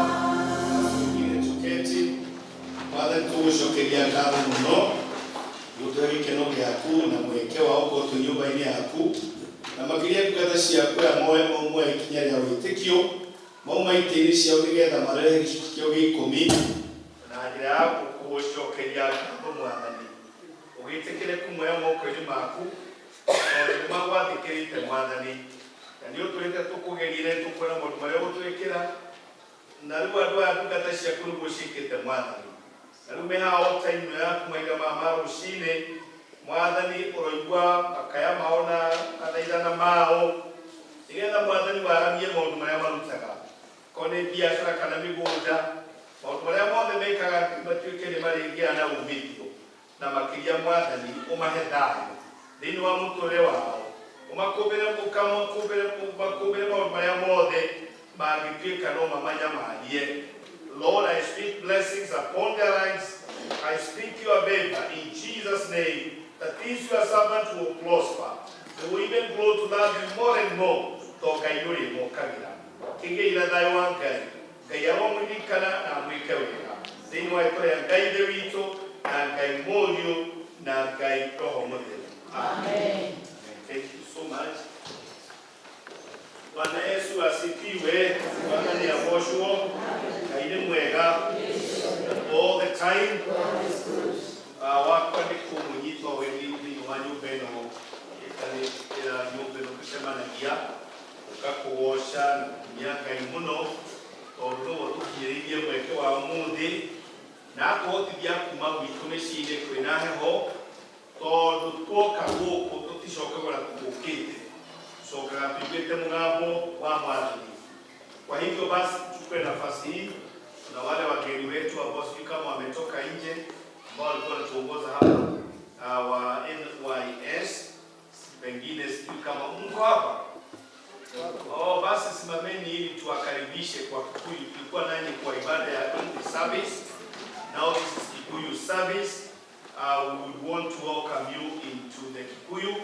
Speaker 3: Wengine tuketi. Mwathani tũgũcokeria ngatho mũno nĩ ũndũ wa gĩkeno gĩaku na mweke wa gũkorwo twĩ nyũmba-inĩ yaku, na makĩria ndungata ciaku aya moe moe ikinya rĩa wĩtĩkio mauma itĩ-inĩ ciao nĩgetha marehe gĩcunjĩ kĩao gĩa ikũmi na njĩra ya gũgũcokeria ngatho Mwathani, ũgĩtĩkĩre kũmoya moko-inĩ maku tondũ nĩ magwathĩkĩrĩte Mwathani, na nĩ ũtũrĩte tũkũgerie na nĩtũkuona maũndũ marĩa ũgũtwĩkĩra. Na rĩu andũ aya ndungata ciaku nĩguo ciĩkĩte Mwathani, na rĩu me haha o time ĩno yaku mahinda maya ma rũcinĩ Mwathani, ũroigua makaya mao na mathaithana mao, nĩgetha Mwathani waramie maũndũ marĩa marutaga, korwo nĩ biacara kana mĩgũnda, maũndũ marĩa mothe mekaga matuĩke nĩ marĩgĩa na umithio, na makĩria Mwathani ũmahe thayũ thĩinĩ wa mũtũrĩre wao, ũmakũmbĩre ũkamakũmbĩre ũmakũmbĩre maũndũ marĩa mothe mangĩtuĩka no mamanyamarie. Lord, I speak blessings upon their lives. I speak your favor in Jesus' name, that these your servants will prosper. They will even grow to love you more and more. To Ngai ũrĩmokagĩra. Kĩgĩira thayũ wa Ngai. Ngai aromũririkana na amwĩke wega thĩinĩ wa rĩtwa rĩa Ngai Ithe witũ na Ngai Mũriũ na Ngai Roho Mũtheru. Amen. Thank you so much. Bwana Yesu asifiwe. Bwana ni agocwo. Ngai nĩ mwega all the time. Wakwa nĩ kũmũnyita ũgeni thĩinĩ wa nyũmba ĩno ĩtanĩra nyũmba ĩno tũcemanagia ũka kũgoca na gũkumia Ngai mũno tondũ nĩwe ũtũkinyĩrĩirie mweke wa ũmũthĩ na akũhotithia kuma gwitũ mĩciĩ-inĩ kwĩna heho tondũ tuoka gũkũ tũticokaga ũrĩa tũgũkĩte, tucokaga tuiguĩte mũgambo wa Mwathani. Kwa hivyo basi tuchukue nafasi hii, kuna wale wageni wetu ambao sijui kama wametoka nje ambao walikuwa wanatuongoza hapa wa NYS, pengine sijui kama mko hapa. Oh, basi simameni ili tuwakaribishe kwa Kikuyu. Tulikuwa nanyi kwa ibada ya English service. Now this is Kikuyu service. We would want to welcome you into the Kikuyu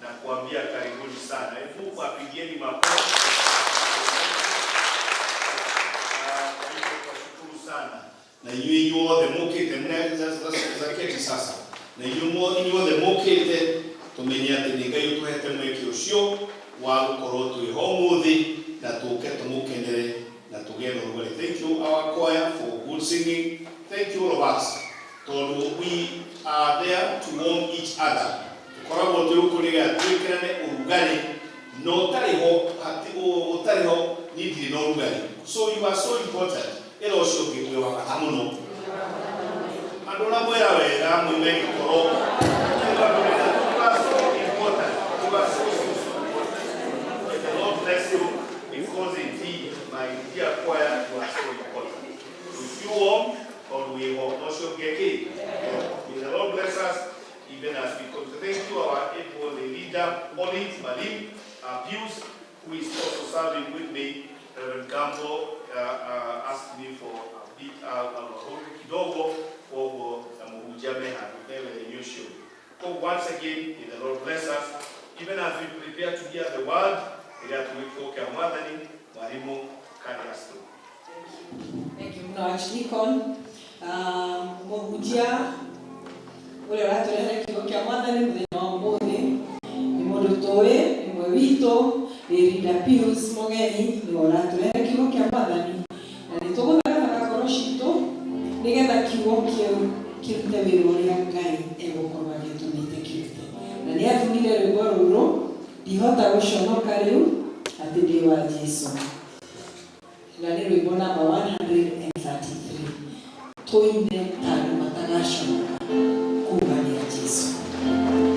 Speaker 3: na kuambia karibuni sana. Hebu wapigieni makofi. Kwa hivyo twashukuru sana na inyuĩ inyuothe mũkĩte zaketi sasa na inyuothe mũkĩte tũmenye atĩ nĩ Ngai ũtũhete mweke ũcio wa gũkorwo twĩ ho ũmũthĩ na tũke tũmũkenere na tũgĩe na ũrugarĩ. Thank you, our choir, for good singing. Thank you, all of us, tondũ we are there to warm each other. Tũkoragwo twĩ gũkũ nĩgetha twĩkĩrane ũrugarĩ na ũtarĩ ho ũtarĩ ho niĩ ndirĩ na ũrugarĩ. So you are so important. Ĩra ũcio ũngĩ wĩ wa bata mũno. Andũ ũrĩa mwĩra wega mwime gĩkoro. You are so important. You are so, so, so important. May the Lord bless you because indeed, my dear choir, you are so important. We feel warm or we warm. Not sure. May the Lord bless us even as we come to thank you, our able leader, Olive Malim Pius, who is also serving with me. Reverend Gambo asked me for a bit, kidogo, koguo na mũhunjia me handũ mbere ũcio. So once again, may the Lord bless us, even as we prepare to hear the word, ĩrĩa tũgĩcokia Mwathani, mwalimu Kariasto.
Speaker 2: Thank you mũno, Archdeacon. Mũhunjia ũrĩa ũratũrehera kiugo kĩa Mwathani mũthenya wa ũmũthĩ nĩ mũndũ tũĩ, nĩ mwe witũ, nĩ Rinda Pius Mũgeni, nĩwe ũratũrehera kiugo kĩa Mwathani na nĩ tũgũthagathaka ngoro citũ nĩgetha kiugo kĩu kĩrute wĩra ũrĩa Ngai egũkorwo agĩtũmĩte kĩrute. Na nĩ athurire rwĩmbo rũrũ, ndihota gũconoka rĩu atĩ ndĩ wa Jesu, na nĩ rwĩmbo namba 133. Tũine ta andũ matagaconoka kuga nĩ a Jesu.
Speaker 6: Thank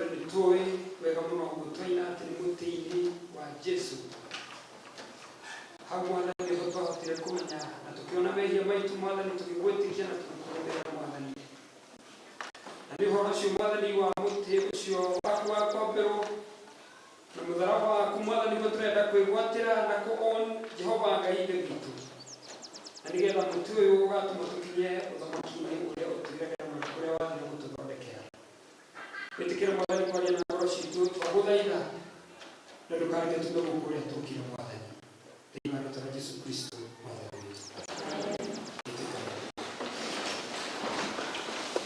Speaker 9: Tondũ nĩ tũĩ wega mũno ũguo twaina atĩ nĩ mũtĩ-inĩ wa Jesu. Hau Mwathani nĩho twahotire kũmenya na tũkĩona mehia maitũ Mwathani, tũgĩgwĩtĩkia na tũgĩkũrũmĩrĩra Mwathani. Na nĩ ũhoro ũcio Mwathani wa mũtĩ ũcio waku wa kwambĩrwo na mũtharaba waku Mwathani nĩguo tũrenda kwĩgwatĩra na kũ own Jehova Ngai Ithe witũ. Na nĩgetha mũtĩ ũyũ ũgatũma tũkinye ũthamaki-inĩ ũrĩa ũtwĩragĩra mũno kũrĩa wathire gũtũthondekera. Wĩtĩkĩre Mwathani kwaria na ngoro citũ, twagũthaitha na ndũkareke tume gũkũ ũrĩa tũkire Mwathani. Thĩinĩ wa rĩtwa rĩa Jesu Kristo Mwathani witũ. Ĩtĩkana.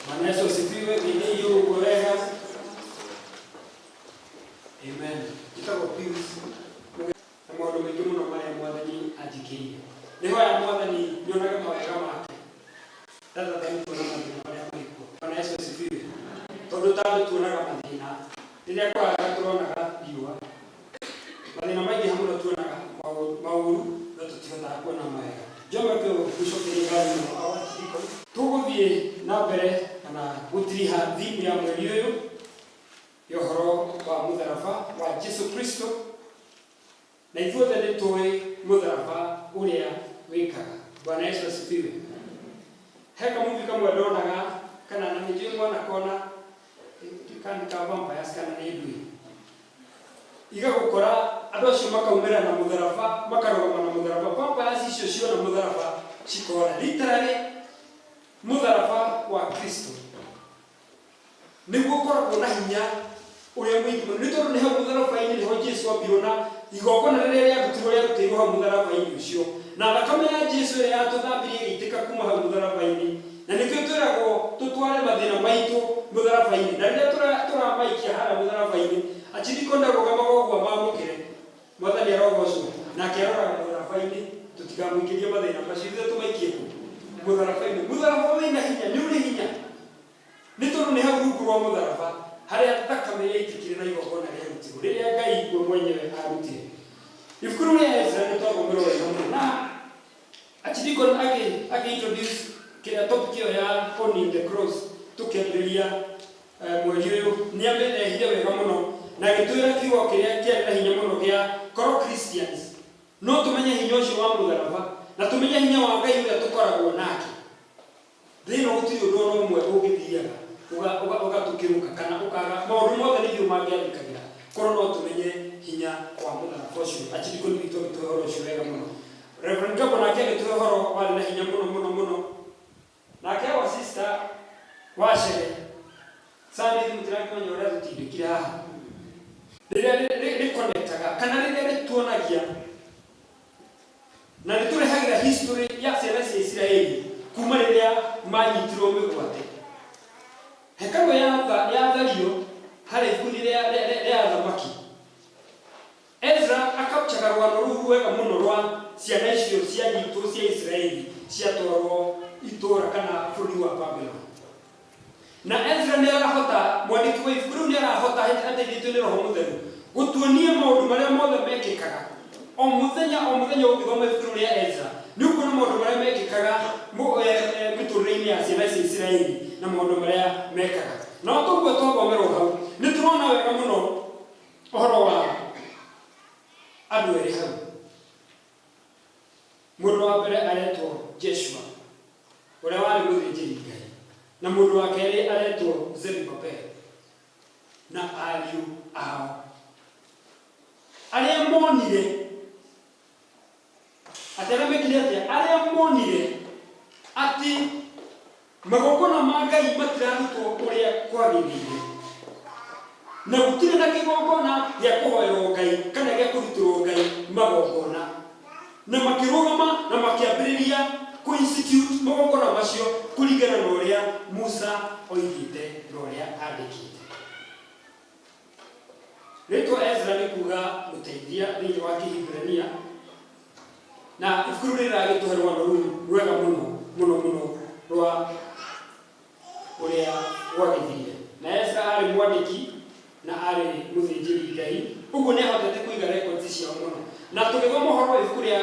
Speaker 9: Bwana Yesu asifiwe. Thĩinĩ ũguo wega. Amen. Njĩtagwo Pius na maũndũ maingĩ mũno marĩa Mwathani anjĩkĩire. Nĩhoya Mwathani nyonage mawega make. Rather kuona mathĩna marĩa marĩ kuo. Bwana Yesu asifiwe. Tondũ ta andũ tuonaga mathĩna, rĩrĩa kwaraga tũronaga riũa. Mathĩna maingĩha mũno tuonaga maũru, no tũtihotaga kuona mawega. Jehova gũcokeria ngatho mũno our Archdeacon. Tũgũthiĩ na mbere kana gũtiriha theme ya mweri ũyũ ya ũhoro wa mũtharaba wa Jesu Kristo. Na ithuothe nĩ tũĩ mũtharaba ũrĩa wĩkaga. Bwana Yesu asifiwe. He kamuvi kamwe ndonaga kana na nĩ njũĩ mwana kona kana ka vampires kana nĩ ndui. Igagũkora andũ acio makaumĩra na mũtharaba, makarũgama na mũtharaba. Vampires icio ciona mũtharaba cikora. Literally mũtharaba wa Kristo nĩguo ũkoragwo na hinya ũrĩa mũingĩ mũno, nĩ tondũ nĩ hau mũtharaba-inĩ nĩho Jesu ambirwo na igongona rĩrĩa rĩarutirwo rĩarutĩirwo hau mũtharaba-inĩ ũcio, na thakame ya Jesu ĩrĩa yatũthambirie ĩgĩitĩka kuma hau mũtharaba-inĩ. Na nĩkĩo twĩragwo tũtware mathĩna maitũ mũtharaba-inĩ, na rĩrĩa tũramaikia harĩa mũtharaba-inĩ, achiriko ndarũgamaga ũguo amamũkĩre. Mwathani arogocwo. Nake aroraga mũtharaba-inĩ, tũtikamũikĩrie mathĩna macio, ithuĩ tũmaikie kũ? Mũtharaba-inĩ. Mũtharaba wĩna hinya, nĩ ũrĩ hinya. Nĩ tondũ nĩ hau rungu rwa mũtharaba harĩa thakame yaitĩkire na igongona rĩarutirwo, rĩrĩa Ngai we mwenyewe arutire. Ibuku rĩu rĩa Ezra nĩ twathomerwo wega mũno na Archdeacon agĩ introduce kĩrĩa topic ĩyo ya owning the cross tũkĩambĩrĩria mweri ũyũ, nĩ amĩrehire wega mũno na agĩtwĩra kiugo kĩrĩa kĩarĩ na hinya mũno gĩa korwo Christians no tũmenye hinya ũcio wa mũtharaba na tũmenye hinya wa Ngai ũrĩa tũkoragwo nake. Thĩ ĩno gũtirĩ ũndũ ona ũmwe ũngĩthiaga ũgatũkĩrũka kana ũkaga, maũndũ mothe nĩ ithuĩ mangĩathĩkagĩra korwo no tũmenye hinya wa mũtharaba ũcio. Archdeacon witũ agĩtũhe ũhoro ũcio wega mũno. Reverend Gabo nake agĩtũhe ũhoro warĩ na hinya mũno mũno mũno. Nake our sister Wacere, Sunday ithuĩ mũtirakĩmenya ũrĩa tũtindĩkire haha. Rĩrĩa rĩconnectaga kana rĩrĩa rĩtuonagia na rĩtũrehagĩra history ya ciana cia Isiraeli kuma rĩrĩa manyitirwo mĩgwate. Hekarũ yathario harĩ ibuku-inĩ rĩa athamaki. Ezra akapchaga rũgano rũu rwega mũno rwa ciana icio cianyitwo cia Isiraeli ciatwarwo itũũra kana bũrũri wa Babylon. Na Ezra nĩ arahota, mwandĩki wa ibuku rĩu nĩ arahota ateithĩtio nĩ Roho Mũtheru gũtuonia maũndũ marĩa mothe mekĩkaga o mũthenya o mũthenya. Ũngĩthoma ibuku rĩu rĩa Ezra nĩ ũkuona maũndũ marĩa mekĩkaga mĩtũrĩre-inĩ ya ciana cia Isiraeli na maũndũ marĩa mekaga. Na o toguo twathomerwo hau nĩ tũrona wega mũno ũhoro wa andũ erĩ hau. Mũndũ wa mbere aretwo Jeshua ũrĩa warĩ mũthĩnjĩri Ngai, na mũndũ wa kerĩ aretwo Zerubbabel na ariũ ao arĩa monire atĩ arĩa mekire atĩa, arĩa monire atĩ magongona ma Ngai matirarutwo ũrĩa kwagĩrĩire, na gũtirĩ na kĩgongona gĩa kũhoerwo Ngai kana gĩa kũrutĩrwo Ngai magongona, na makĩrũgama na makĩambĩrĩria kũ institute magongona macio kũringana na ũrĩa Musa oigĩte na ũrĩa andĩkĩte. Rĩtwa Ezra nĩ kuga mũteithia thĩinĩ wa Kĩhibirania, na ibuku rĩu rĩragĩtũhe rũgano rũu rwega mũno mũno mũno rwa ũrĩa gwagĩthire. Na Ezra arĩ mwandĩki na arĩ mũthĩnjĩri Ngai, ũguo nĩ ahotete kũiga records ciao mũno. Na tũgĩthoma ũhoro wa ibuku rĩa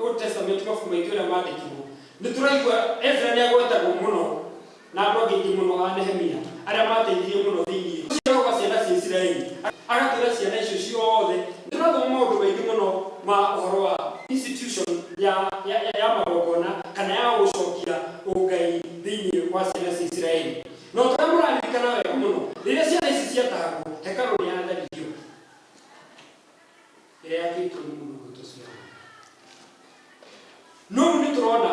Speaker 9: Old Testament, mabuku maingĩ ũrĩa mandĩkirwo, nĩ tũraigua Ezra nĩ agwetagwo mũno na andũ angĩ aingĩ mũno a Nehemia arĩa mateithirie mũno thĩinĩ. Ciana cia Isiraeli, agatwĩra ciana icio ciothe. Tũrathoma maũndũ maingĩ mũno ma ũhoro wa institution ya magongona kana ya gũcokia ũngai thĩinĩ wa ciana cia Isiraeli. No tũrĩa mũraririkana wega mũno, rĩrĩa ciana ici ciatahagwo, hekarũ nĩ yatharirio ĩrĩa yakĩtwo nĩ mũndũ gwĩtwo Sulemani. No rĩu nĩ tũrona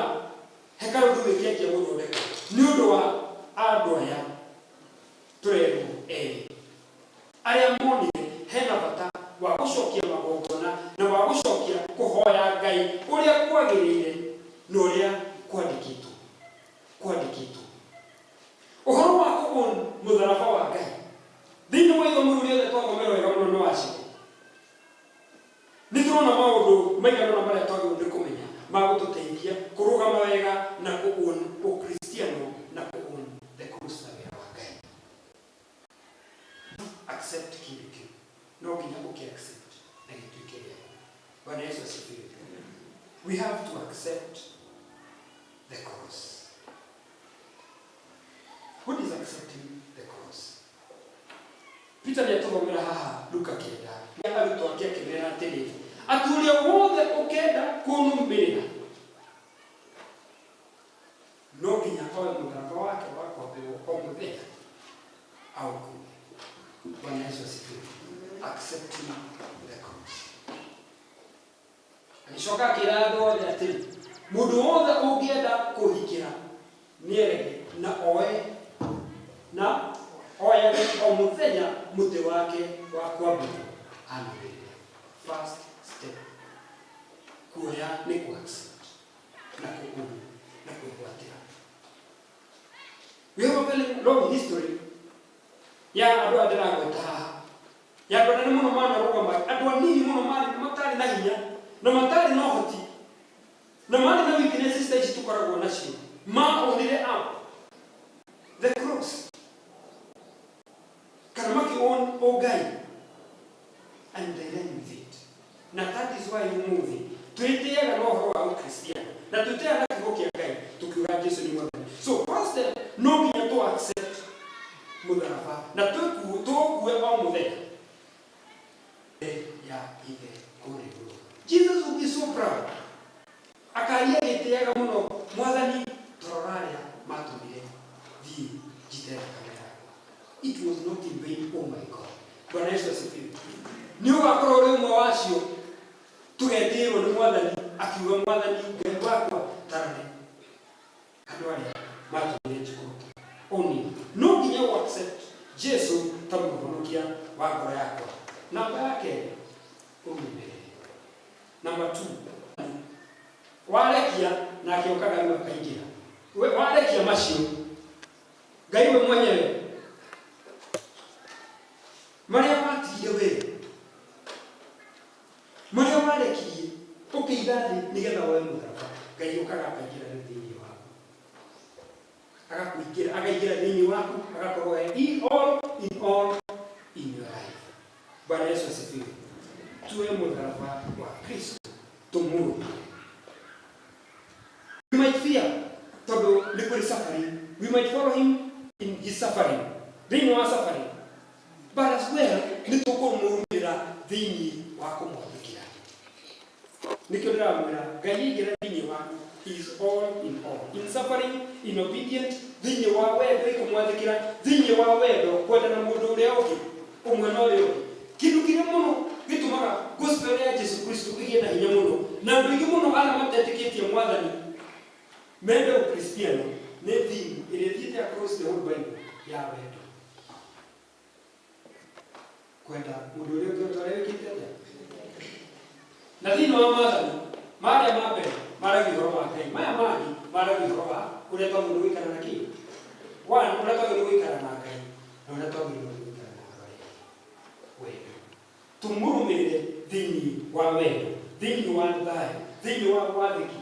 Speaker 9: hekarũ rĩu ĩkĩanjia gũthondekwo nĩ ũndũ wa andũ aya tũrerwo erĩ arĩa monire hena bata wa gũcokia magongona na wa gũcokia kũhoya Ngai ũrĩa kwagĩrĩire na ũrĩa kwandĩkĩtwo ũhoro wa kũũn mũtharaba wa Ngai. Thĩinĩ wa ithomo rĩu rĩothe twathomera wega mũno nĩ wacio, nĩ tũrona maũndũ maigana ũna marĩa twagĩrĩirwo nĩ kũmenya ma gũtũteithia kũrũgama wega na kũũn ũkristiano na kũũn the cross na wĩra wa Ngai. Accept kĩndũ kĩu, no nginya ũkĩ accept na gĩtuĩke gĩaku. Bwana Yesu asifiwe. We have to accept the cross. What is accepting the cross? Peter nĩ atũthomera haha Luka 9, arutwo ake akĩmera atĩrĩrĩ, atĩ ũrĩa wothe ũkenda kũnũmĩrĩra no nginya oe mũtharaba wake wa kwambĩrwo o mũthenya aũkue. Bwana Yesu asifiwe. Accepting the cross. Agĩcoka akĩra andũ othe atĩrĩ, mũndũ wothe ũngĩenda kũhikĩra nĩerege na oe na oyage o mũthenya mũtĩ wake wa kwambĩrwo anũmĩrĩre. First step kuoya nĩ ku accept na kũũn na kwĩgwatĩra. We have a very long history ya andũ aya ndĩragweta haha, ya andũ anene mũno manarũgama, andũ anini mũno marĩ matarĩ na hinya na matarĩ na ũhoti na marĩ na weaknesses ta ici tũkoragwo nacio, maonire up the cross kana makĩown ũngai and they ran with it. Na that is why ũmũthĩ twĩtĩaga na ũhoro wa ũkristiano na twĩtĩaga na kiugo kĩa Ngai tũkiuga Jesu nĩ Mwathani. So first step, no nginya tũ accept mũtharaba na tũũkue o mũthenya ya ithe kũrĩa igũrũ. Jesus will be so proud, akaria gĩtĩaga mũno, Mwathani, torora arĩa matũmire thiĩ njite thakame yakwa. It was not in vain. Oh my God, Bwana Yesu asifiwe. Nĩ ũgakorwo ũrĩ ũmwe wacio tũgetĩrwo nĩ Mwathani akiuga, Mwathani Ngai wakwa, tarore andũ arĩa matũmire njikũrũke oni. No nginya ũ accept Jesu ta mũhonokia wa ngoro yakwa. Namba ya kerĩ, ũmũmĩrĩre. Namba 2, warekia nake okaga rĩu akaingĩra. Warekia macio, Ngai we mwenyewe marĩa watigire we, marĩa warekirie ũkĩiga thĩ nĩgetha woe mũtharaba, Ngai ũkaga akaingĩra rĩu thĩinĩ waku, agakũingĩra, akaingĩra thĩinĩ waku, agakorwo he all in all in your life. Bwana Yesu asifiwe. Tuwe mũtharaba wa Kristo, tũmũrũmĩrĩre. We might fear tondũ nĩ kũrĩ suffering. We might follow him in his suffering, thĩinĩ wa suffering, but as well nĩ tũkũmũrũmĩrĩra thĩinĩ wa kũmwathĩkĩra. Nĩkĩo ndĩramwĩra, Ngai aingĩra thĩinĩ waku, he is all in all, in suffering, in obedient, thĩinĩ wa wendo, ikũmwathĩkĩra thĩinĩ wa wendo, kwendana mũndũ ũrĩa ũngĩ, ũmwe na ũrĩa ũngĩ. Kĩndũ kĩrĩa mũno gĩtũmaga gospel ya Jesu Kristo ĩgĩe na hinya mũno na andũ aingĩ mũno arĩa matetĩkĩtie Mwathani mende ũkristiano nĩ theme ĩrĩa ĩthiĩte across the whole Bible ya wendo, kwenda mũndũ ũrĩa ũngĩ o ta ũrĩa wĩkĩte atĩa. Na thĩinĩ wa maathani marĩa ma mbere maragia ũhoro wa Ngai, maya mangĩ maragia ũhoro wa ũrĩa twagĩrĩirwo gũikara na kĩ one, ũrĩa twagĩrĩirwo gũikara na Ngai na ũrĩa twagĩrĩirwo gũikara na andũ arĩa angĩ. Wendo, tũmũrũmĩrĩre thĩinĩ wa wendo, thĩinĩ wa thayũ, thĩinĩ wa wathĩki,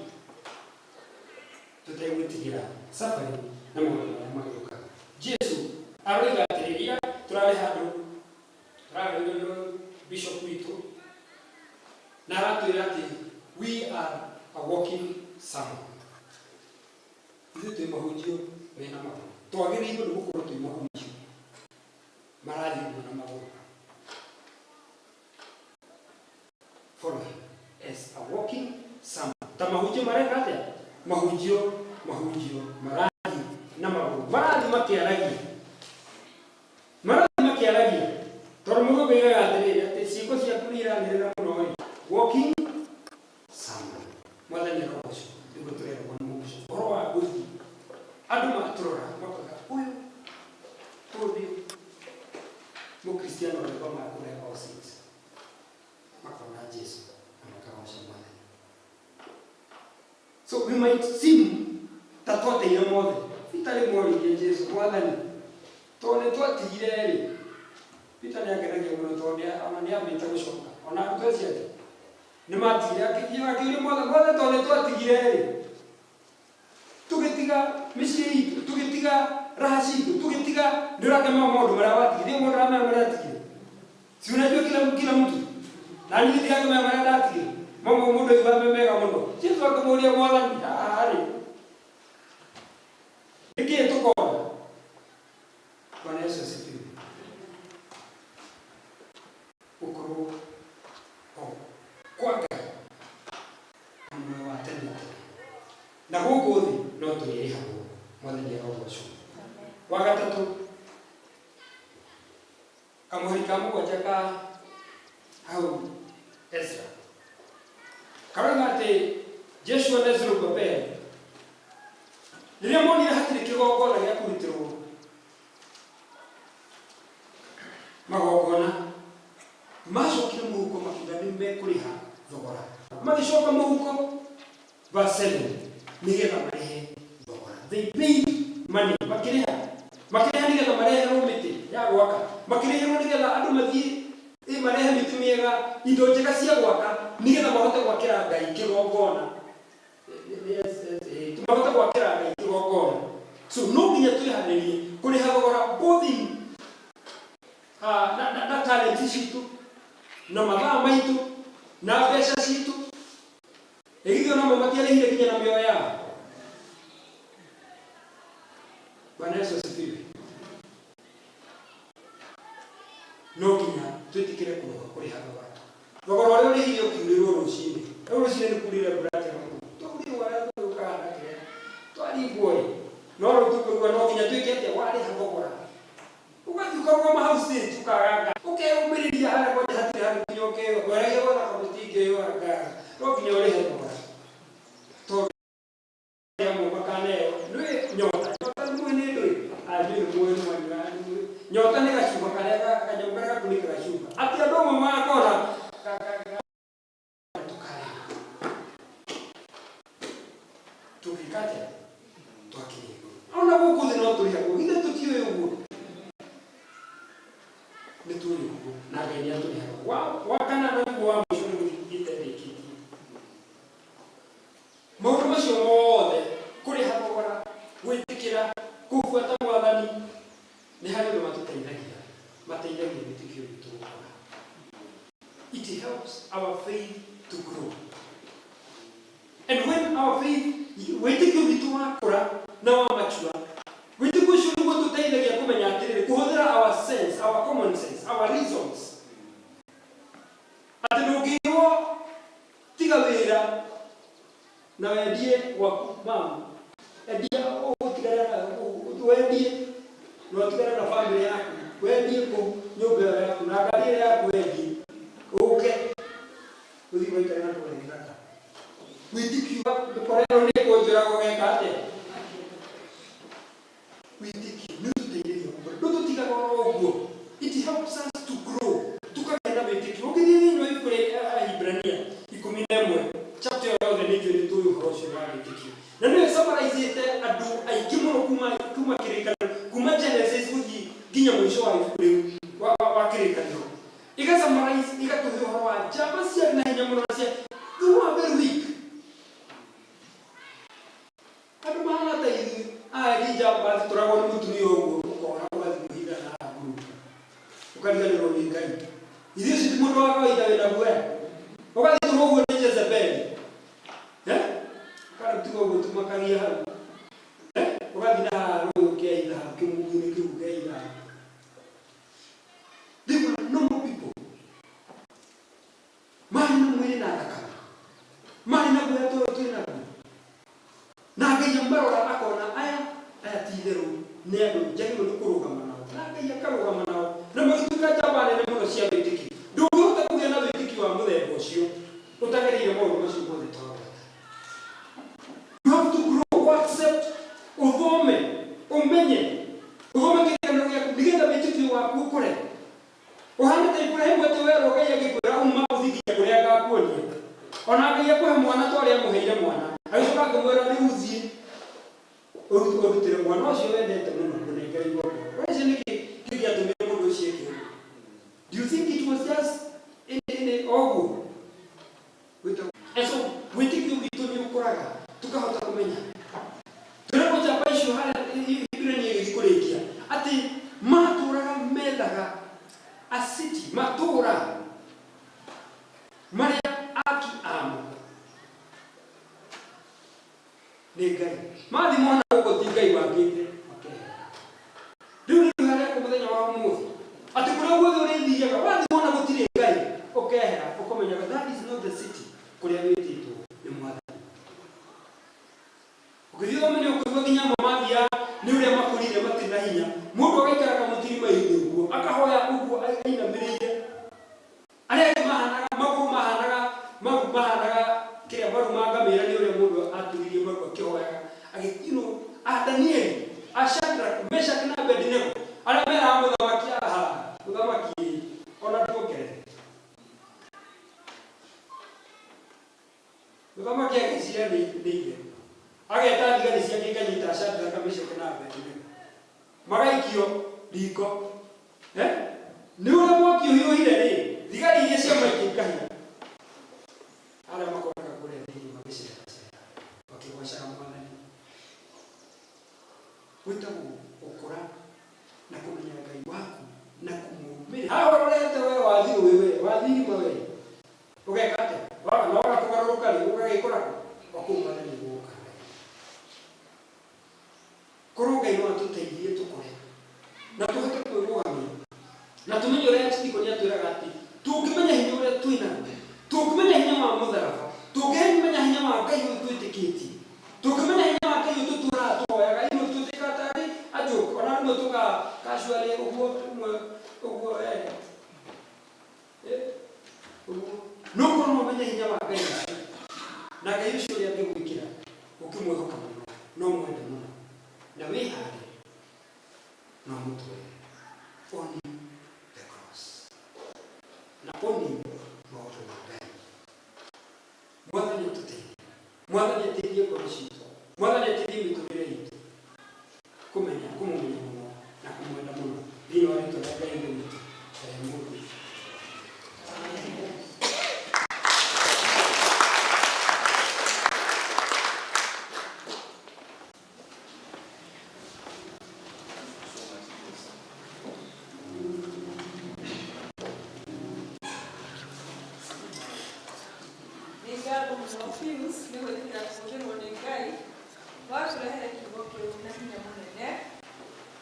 Speaker 9: tũtegwĩtigĩra suffering na maũndũ marĩa magĩũkaga. Jesu aroiga atĩrĩrĩ, tũrarĩ handũ tũrarĩrio nĩ bishop witũ na aratwĩra atĩ we are a walking sermon. Ithuĩ twĩ mahunjio mena magũrũ, twagĩrĩirwo nĩ gũkorwo twĩ mahunjio. Marathiĩ ũguo na magũrũ. Follow him as a walking sermon. Ta mahunjio mareka atĩa? Mahunjio, mahunjio marathiĩ na magũrũ. Marathiĩ makĩaragia. Marathiĩ makĩaragia. Tondũ mũthũngũ oigaga atĩrĩrĩ, atĩ ciĩko ciaku nĩ iranĩrĩra mũno ĩ. Walking sermon. Mwathani arogocwo. Nĩguo tũreragwo nĩ mũguco. Ũhoro wa gũthiĩ. Andũ matũrora makoiga ũyũ, ũyũ nĩ mũkristiano ũrĩa ũthomaga kũrĩa All Saints. Makona Jesu na makagoca Mwathani. So we might seem ta twateire mothe. Peter rĩmwe oririe Jesu, Mwathani, tondũ nĩ twatigire rĩ, Peter nĩ angenagia mũno tondũ ona nĩ ambĩte gũcoka. Ona arutwo acio angĩ nĩ matigire, akĩũria Mwathani, Mwathani, tondũ nĩ twatigire rĩ, tũgĩtiga mĩciĩ itũ, tũgĩtiga raha citũ, tũgĩtiga, nĩ ũrakĩmenya maũndũ marĩa watigire, mũndũ aramenya marĩa atigire. Si unajua kila kila mtu. Na niĩ ndirakĩmenya marĩa ndatigire. Mamwe mũndũ aiguaga me mega mũno. Jesu akĩmũria Mwathani, haha rĩ, nĩkĩĩ tũkona? Bwana Yesu asifiwe. Gũkorwo ho kwa Ngai na muoyo wa tene na tene. Na gũkũ thĩ no tũrĩrĩhagwo. Mwathani arogocwo. Wa gatatũ, kamũhari ka mũgwanja ka hau Ezra karoiga atĩ Jeshua na Zerubabeli rĩrĩa monire hatirĩ kĩgongona gĩa kũrutĩrwo magongona macokire mũhuko makiuga nĩ mekũrĩha thogora magĩcoka mũhuko verse 7 nĩgetha marĩhe thogora. They paid money, makĩrĩha, makĩrĩha nĩgetha mareherwo mĩtĩ ya gwaka, makĩrĩhĩrwo nĩgetha andũ mathiĩ ĩ marehe mĩtĩ mĩega, indo njega cia gwaka nĩgetha mahote gwakĩra Ngai kĩgongona, mahote gwakĩra Ngai kĩgongona. So no nginya twĩharĩrie kũrĩha thogora both in na talent citũ na mathaa maitũ na mbeca citũ. Ĩ githĩ o namo matiarĩhire nginya na mĩoyo yao? Bwana Yesu asifiwe. No nginya twĩtĩkĩre kũrũga kũrĩha thogora. Thogora ũrĩa ũrĩhire ũkiurĩrwo rũcinĩ. Rĩu rũcinĩ nĩ kurire mbura njega mũno. Twaurĩrwo arĩa tũgĩũkaga na kĩrĩa. Twaringwo ĩ. No rĩu tũkũigua no nginya twĩke atĩa? Warĩha thogora. Ũgathiĩ ũkarũgama hau stage ũkaganga. Ũkeyũmĩrĩria harĩa kwanja hatirĩ handũ nginya ũkeyũa. Ngwaragia gwetha kamũtĩ ingĩyũa ngaga. No nginya ũrĩhe thogora. Tondũ amwe makaneo nĩ nyota. Nyota nĩ mũĩ nĩ ndũĩ? Ah ndiũĩ nĩ mũĩ nĩ mwanyuaga nĩ mũĩ. Nyota nĩ gacuba karĩa kanyamũ karĩa gakunĩkaga cuba. Atĩ andũ amwe magakora tũkarĩha. Tũngĩka atĩa? Twakinya igũrũ. Ona gũkũ thĩ no tũrĩhagwo. Githĩ tũtiũĩ ũguo? Nĩ tũĩ ũguo na Ngai nĩ atũrĩhaga. Wa wa kana na nĩguo wa mũico nĩ gũthiĩ thiĩte ndĩkĩtie. Maũndũ macio mothe, kũrĩha thogora, gwĩtĩkĩra, kũbuata Mwathani, nĩ harĩ ũndũ matũteithagia. Mateithagia wĩtĩkio witũ gũkũra. It helps our faith to grow. And when our faith, wĩtĩkio witũ wakũra na wa mature, wĩtĩkio ũcio nĩguo ũtũteithagia kũmenya atĩrĩrĩ, kũhũthĩra our sense, our common sense, our reasons. Atĩ ndũngĩrwo tiga wĩra na wendie gwaku mamu, endia ũtigane na wendie na ũtigane na family yaku, wendie kũu nyũmba ĩyo yaku na ngari ĩyo yaku wendie, ũke ũthiĩ ũgaikare na kũrĩa gĩthaka. Wĩtĩkio ndũkoretwo nĩ kũnjũraga ũgeka atĩa? Wĩtĩkio nĩ ũtũteithagia gũkũra, ndũtũtigaga oro ũguo. It helps us to grow, tũkagĩa na wĩtĩkio. Ũngĩthiĩ thĩinĩ wa ibuku rĩa Ahibrania 11, chapter ĩyo yothe nĩ njũĩ nĩ tũĩ ũhoro ũcio wa wĩtĩkio. Na nĩyo ĩsummarizĩte andũ aingĩ mũno kuma kĩrĩkanĩro, kuma Genesis gũthiĩ nginya mũico wa ibuku rĩu wa kĩrĩkanĩro. Ĩga summarize ĩgatũhe ũhoro wa njamba ciarĩ na hinya mũno na cia they were very weak. Andũ mahana ta ithuĩ, aya nĩ njamba thitũragwo nĩ mũtumia ũguo ũkora ũgathiĩ kwĩhitha na haha ngurunga. Ũkariganĩrwo nĩ Ngai. Ithuĩ ũcio ti mũndũ wa kawaida wĩna guoya. Ũgathitũrwo ũguo nĩ Jezebeli. Eh? Ũkarutiga ũguo tumakagia hau. Eh? Ũgathiĩ na haha rũĩ ũkehitha hau kĩmungu-inĩ kĩu ũkehitha hau. Nĩ andũ njagĩrĩirwo nĩ kũrũgama nao na Ngai akarũgama nao na magĩtuĩka njamba nene mũno cia wĩtĩkio. Ndũngĩhota kũgĩa na wĩtĩkio wa mũthemba ũcio ũtagereire maũndũ macio mothe twagweta. You have to grow, accept, ũthome, ũmenye, ũthome kĩrĩkanĩro gĩaku nĩgetha wĩtĩkio waku ũkũre. Ũhane ta Iburahĩmu atĩ werwo Ngai agĩkwĩra uma ũthiĩ nginya kũrĩa ngakuonia. Ona Ngai akũhe mwana ta ũrĩa amũheire mwana, agĩcoka akĩmwĩra rĩu thiĩ ũrutĩre mwana ũcio wendete mũno mũnengere igongona. Weciria nĩkĩ kĩngĩatũmire mũndũ ũcio eke ũguo? Do you think it was just any o ũguo? And so wĩtĩkio witũ nĩ ũkũraga tũkahota kũmenya. Twĩragwo njamba icio harĩa Hibirania ĩgĩthiĩ kũrĩkia atĩ matũraga methaga a city, matũra marĩa aki amo nĩ Ngai. Mathiĩ mona gũkũ ti Ngai wakĩte makehera. Rĩu nĩ harĩa kũ mũthenya wa ũmũthĩ atĩ kũrĩa guothe ũrĩthiaga wathiĩ wona gũtirĩ Ngai ũkehera ũkamenyaga that is not the city kũrĩa wĩtĩtwo nĩ Mwathani. Ũngĩthiĩ ũthome nĩ ũkũigua nginya amwe mathiaga nĩ ũrĩa makũrire matirĩ na hinya. Mũndũ agaikara kamũtirima-inĩ ũguo akahoya ũguo ainamĩrĩire. Arĩa angĩ mahanaga magũrũ mahanaga maru mahanaga kĩrĩa maru ma ngamĩra nĩ ũrĩa mũndũ aturirie maru akĩhoyaga agĩ you know a Danieli a Shadrach Meshach na Abednego arĩa meraga mũthamaki aha mũthamaki ĩ ona tuongerere Mũthamaki agĩciria nĩ nĩ itherũ. Ageta thigari ciake ikanyita Shadraka, Meshaki na Abedinego. Magaikio riko. Eh? Nĩ ũrĩa mwaki ũhiũhire rĩ, thigari iria ciamaikia ikahĩa. Arĩa makoraga kũrĩa thĩinĩ magĩceracera makĩgocaga Mwathani. Gwĩtagwo gũkũra na kũmenya Ngai waku na kũmũrũmĩrĩra. Haha ũrorete we wathi rũĩ we, wathi irima we. Ũgeka atĩa? Waga na waga kũgarũrũka rĩ, ũgagĩkora kũ? O kũu Mwathani egũgũkara. Korwo Ngai no atũteithie tũkũre na tũhote kwĩrũgamia na tũmenye ũrĩa Archdeacon atwĩraga atĩ tũngĩmenya hinya ũrĩa twĩ naguo, tũngĩmenya hinya wa mũtharaba, tũngĩmenya hinya wa Ngai ũyũ twĩtĩkĩtie, tũngĩmenya hinya wa Ngai ũyũ tũtũraga tũhoyaga, imwe tũtuĩkaga tarĩ a joke, ona rĩmwe tũka casually ũguo rĩmwe ũguo eh. No korwo no ũmenye hinya wa Ngai ũcio na Ngai ũcio ũrĩa angĩgwĩkĩra ũkĩmwĩhoka mũno no mwende mũno na wĩhande na ũmũtware only the cross na only maũndũ ma Ngai. Mwathani atũteithie, Mwathani ateithie ngoro citũ, Mwathani ateithie mĩtũrĩre itũ kũmenya kũmũmenya mũno na kũmwenda mũno thĩinĩ wa rĩtwa rĩa Ngai Ithe witũ na rĩa Mũriũ.
Speaker 10: Nĩ ngatho mũno Pius nĩ gwĩtĩkĩra kũhũthĩrwo nĩ Ngai watũrehere kiugo kĩu na hinya mũnene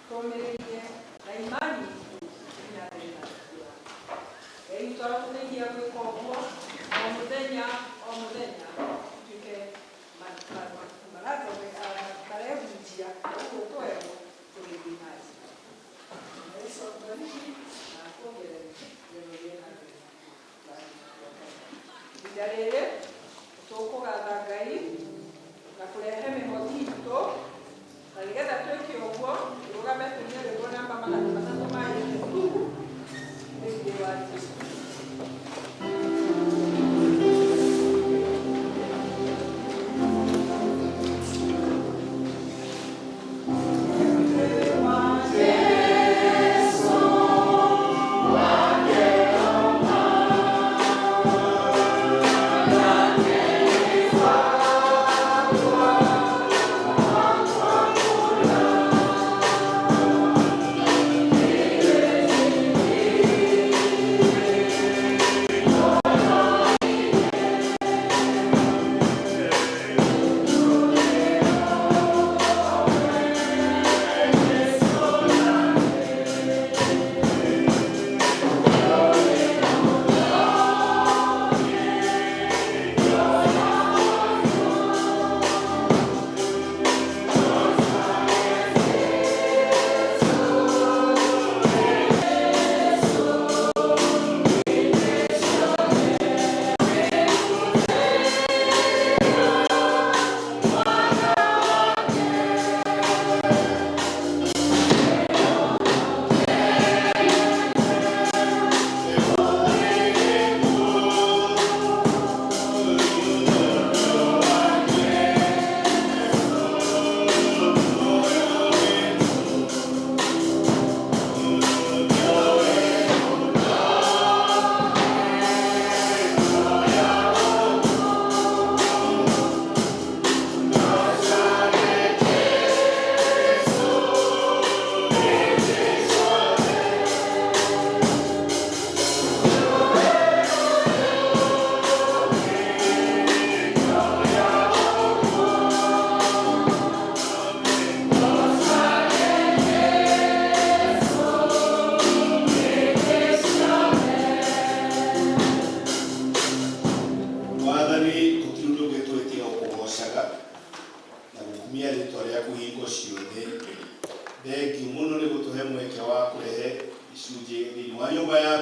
Speaker 10: tũmĩrĩrie na imani itũ ĩthiĩ na mbere na gũkũra. Ngai witũ arotũteithia gwĩka ũguo o mũthenya o mũthenya tũtuĩke marehunjia ũguo twerwo tũgĩthiĩ na njĩra. Yesu akubariki na akuongerere nĩgetha ũthiĩ na mbere na kũrathima kwa Ngai. Ihinda rĩrĩ tũkũgatha Ngai na kũrehe mĩhothi itũ na nĩgetha twĩke ũguo tũrũgame tũine rwĩmbo namba 382 thĩinĩ wa Jesu.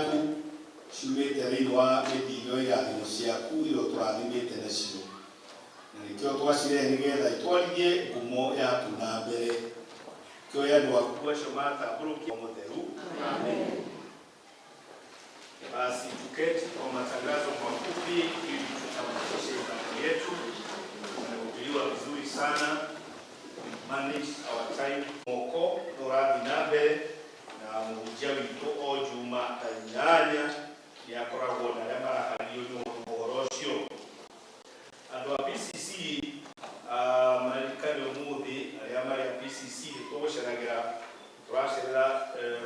Speaker 3: Ciaku ciumĩte thĩinĩ wa mĩthithũ ya irathimo ciaku iria ũtũrathimĩte nacio, na nĩkĩo twacirehe nĩgetha itwarithie ngumo yaku na mbere. Kĩo andũ aku acio matambũrũkia mũtheru. Basi tuketi kwa matangazo mafupi ili tutamatishe ibada yetu. Tumehubiriwa vizuri sana. We managed our time. Moko nũrathiĩ na mbere na mũhunjia witũ o juma thaa 8 nĩ akoragwo na arĩa maraharĩrio nĩ ũhoro ũcio. Andũ a PCC maririkane ũmũthĩ arĩa marĩ a PCC nĩ tũgũceragĩra tũracerera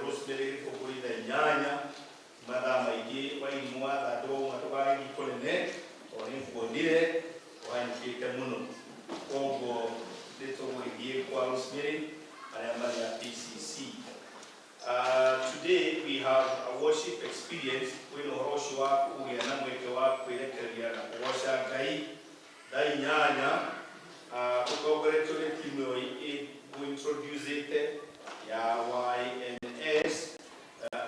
Speaker 3: Rosemary Gĩthũngũri thaa 8 mathaa maingĩ wairimũ wa thandũ wauma ndũgagĩthiĩ kũnene tondũ nĩ nguonire wanyitĩte mũno, koguo nĩ tũgũgĩthiĩ kwa Rosemary arĩa marĩ a PCC. Today we have a worship experience kwĩna ũhoro ũcio wa kũgĩa na mweke wa kwĩrekereria na kũgoca Ngai thaa 8 tũtongoretio nĩ timu ĩyo ĩngũ-introduce ya YNS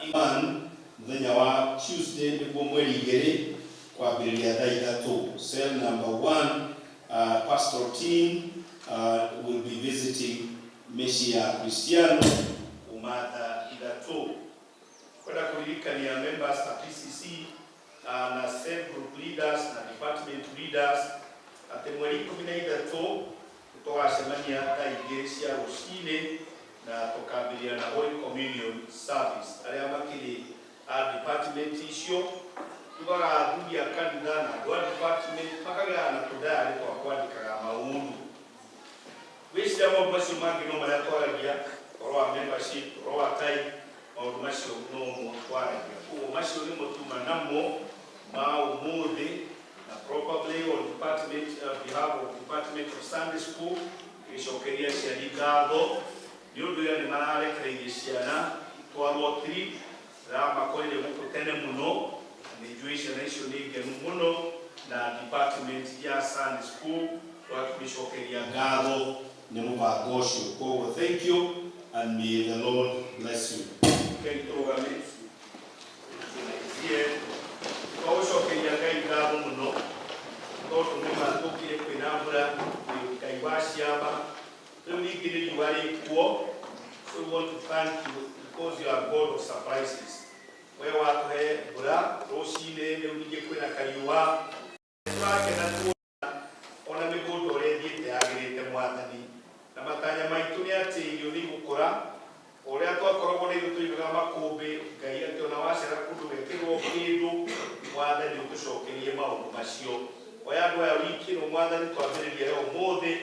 Speaker 3: Iman mũthenya wa Tuesday nĩguo mweri 2 kwambĩrĩria thaa 3. Cell number 1 pastoral team will be visiting mĩciĩ ya Kristiano kuma thaa 3. Kwenda kũririkania members a PCC na cell group leaders na department leaders atĩ mweri 13 tũgacemania thaa 2 cia rũcinĩ na tũkambĩrĩria na Holy Communion service. Arĩa makĩrĩ a department icio tugaga athuri a kanitha na andũ a department makagĩaga na tũdayarĩ twa kwandĩkaga maũndũ. Wĩciria maũndũ macio mangĩ no marĩa twaragia, ũhoro wa membership, ũhoro wa tithe, maũndũ macio nomo twaragia. Koguo macio nĩmo tuma namo ma ũmũthĩ na probably on department behalf of department of Sunday school gĩcokeria aciari ngatho nĩ ũndũ ĩrĩa nĩ mararekereirie ciana twarwo trip ramakorire gũkũ tene mũno. Nĩ njũĩ ciana icio nĩ ngenu mũno na department ya Sunday school twakĩmĩcokeria ngatho nĩ mũbango ũcio. Koguo thank you and may the Lord bless you. Kei tũrũgame tumalizie twagũcokeria Ngai ngatho mũno tondũ nĩ matũkire kwĩna mbura. Nĩ Ngai wa ciama. Rĩu ningĩ nĩ riũa rĩkuo. So we want to thank you because you are God of surprises. We watũhe mbura rũcinĩ, rĩu ningĩ kwĩna kariũa. Tũrakena tuona ona mĩgũnda ũrĩa ĩthiĩte yagĩrĩte, Mwathani, na matanya maitũ nĩ atĩ irio nĩ igũkũra o ũrĩa twakoragwo na irio tũigaga makũmbĩ. Ngai, atĩ ona wacera kũndũ gekĩrwo kĩndũ, Mwathani, ũtũcokerie maũndũ macio. Oya andũ aya wiki ĩno, Mwathani, twambĩrĩria ya ũmũthĩ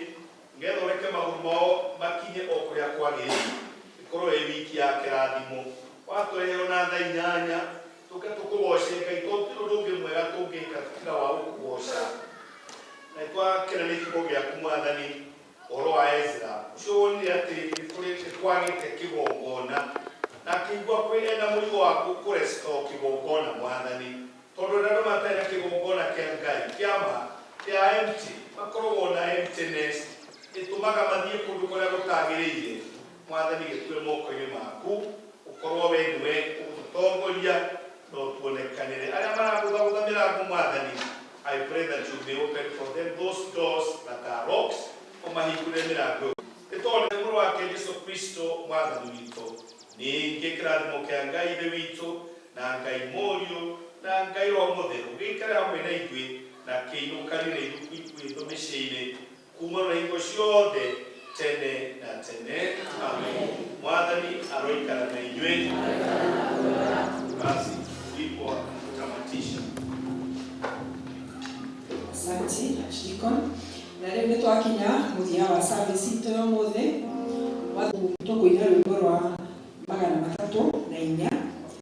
Speaker 3: nĩgetha ũreke magũrũ mao makinye o kũrĩa kwagĩrĩire, ĩkorwo ĩ wiki ya kĩrathimo. Watũrehe ona thaa 8 tũke tũkũgoce, Ngai, tondũ ti ũndũ ũngĩ mwega tũngĩka tiga wa gũkũgoca. Na twakena nĩ kiugo gĩaku, Mwathani, ũhoro wa Ezra ũcio wonire atĩ nĩ kũrĩ nĩ kwagĩte kĩgongona na akĩigua kwĩ ena mũrigo wa kũrestore kĩgongona, Mwathani, tondũ rĩrĩa andũ matarĩ na kĩgongona kĩa Ngai kĩama, they are empty, makoragwo na emptiness ĩtũmaga mathiĩ kũndũ kũrĩa gũtagĩrĩire. Mwathani, gĩtue moko-inĩ maku ũkorwo we nĩwe ũgũtũtongoria na ũtuonekanĩre. Arĩa maragũthagũtha mĩrango, Mwathani, I pray that you may open for them those doors that are locked, ũmahingũrĩre mĩrango ĩyo nĩ tondũ nĩ mũrũ wake Jesu Kristo Mwathani witũ. Ningĩ kĩrathimo kĩa Ngai Ithe witũ na Ngai Mũriũ na Ngai Roho Mũtheru gĩikare hamwe na ithuĩ na kĩinũkanĩre ithuĩ mĩciĩ-inĩ kuma na hingo ciothe tene na tene. Amen. Mwathani aroikara na inyuĩ. Basi wimbo wa kutamatisha.
Speaker 2: Asante, Archdeacon. Na rĩu nĩ twakinya mũthia wa service itũ ya ũmũthĩ. Tũkũina rwĩmbo rwa 304,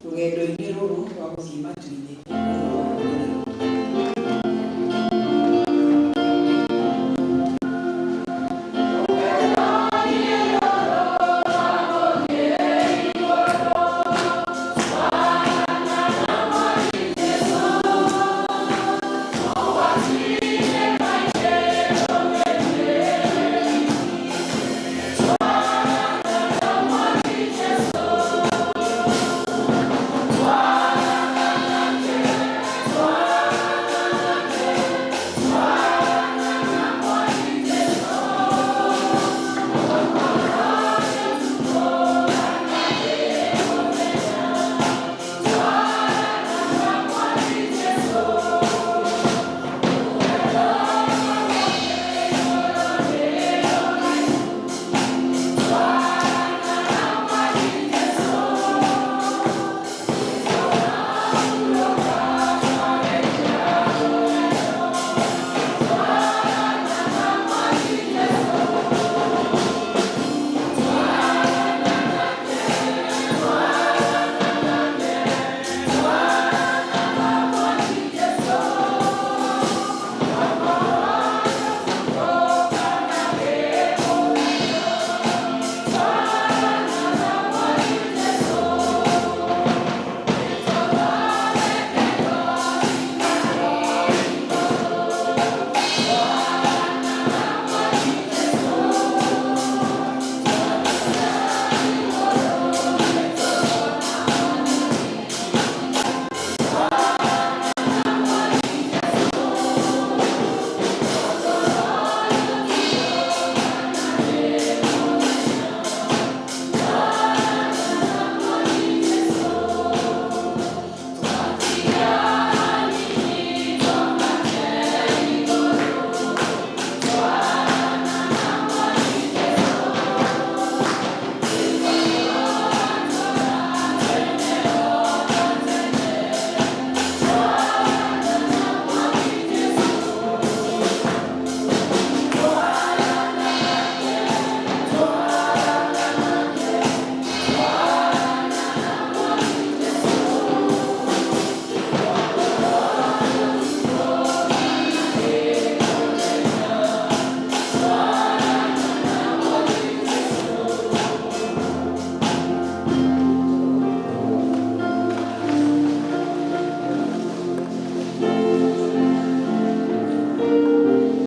Speaker 2: rũgendo-inĩ rũrũ rwa gũthiĩ matu-inĩ.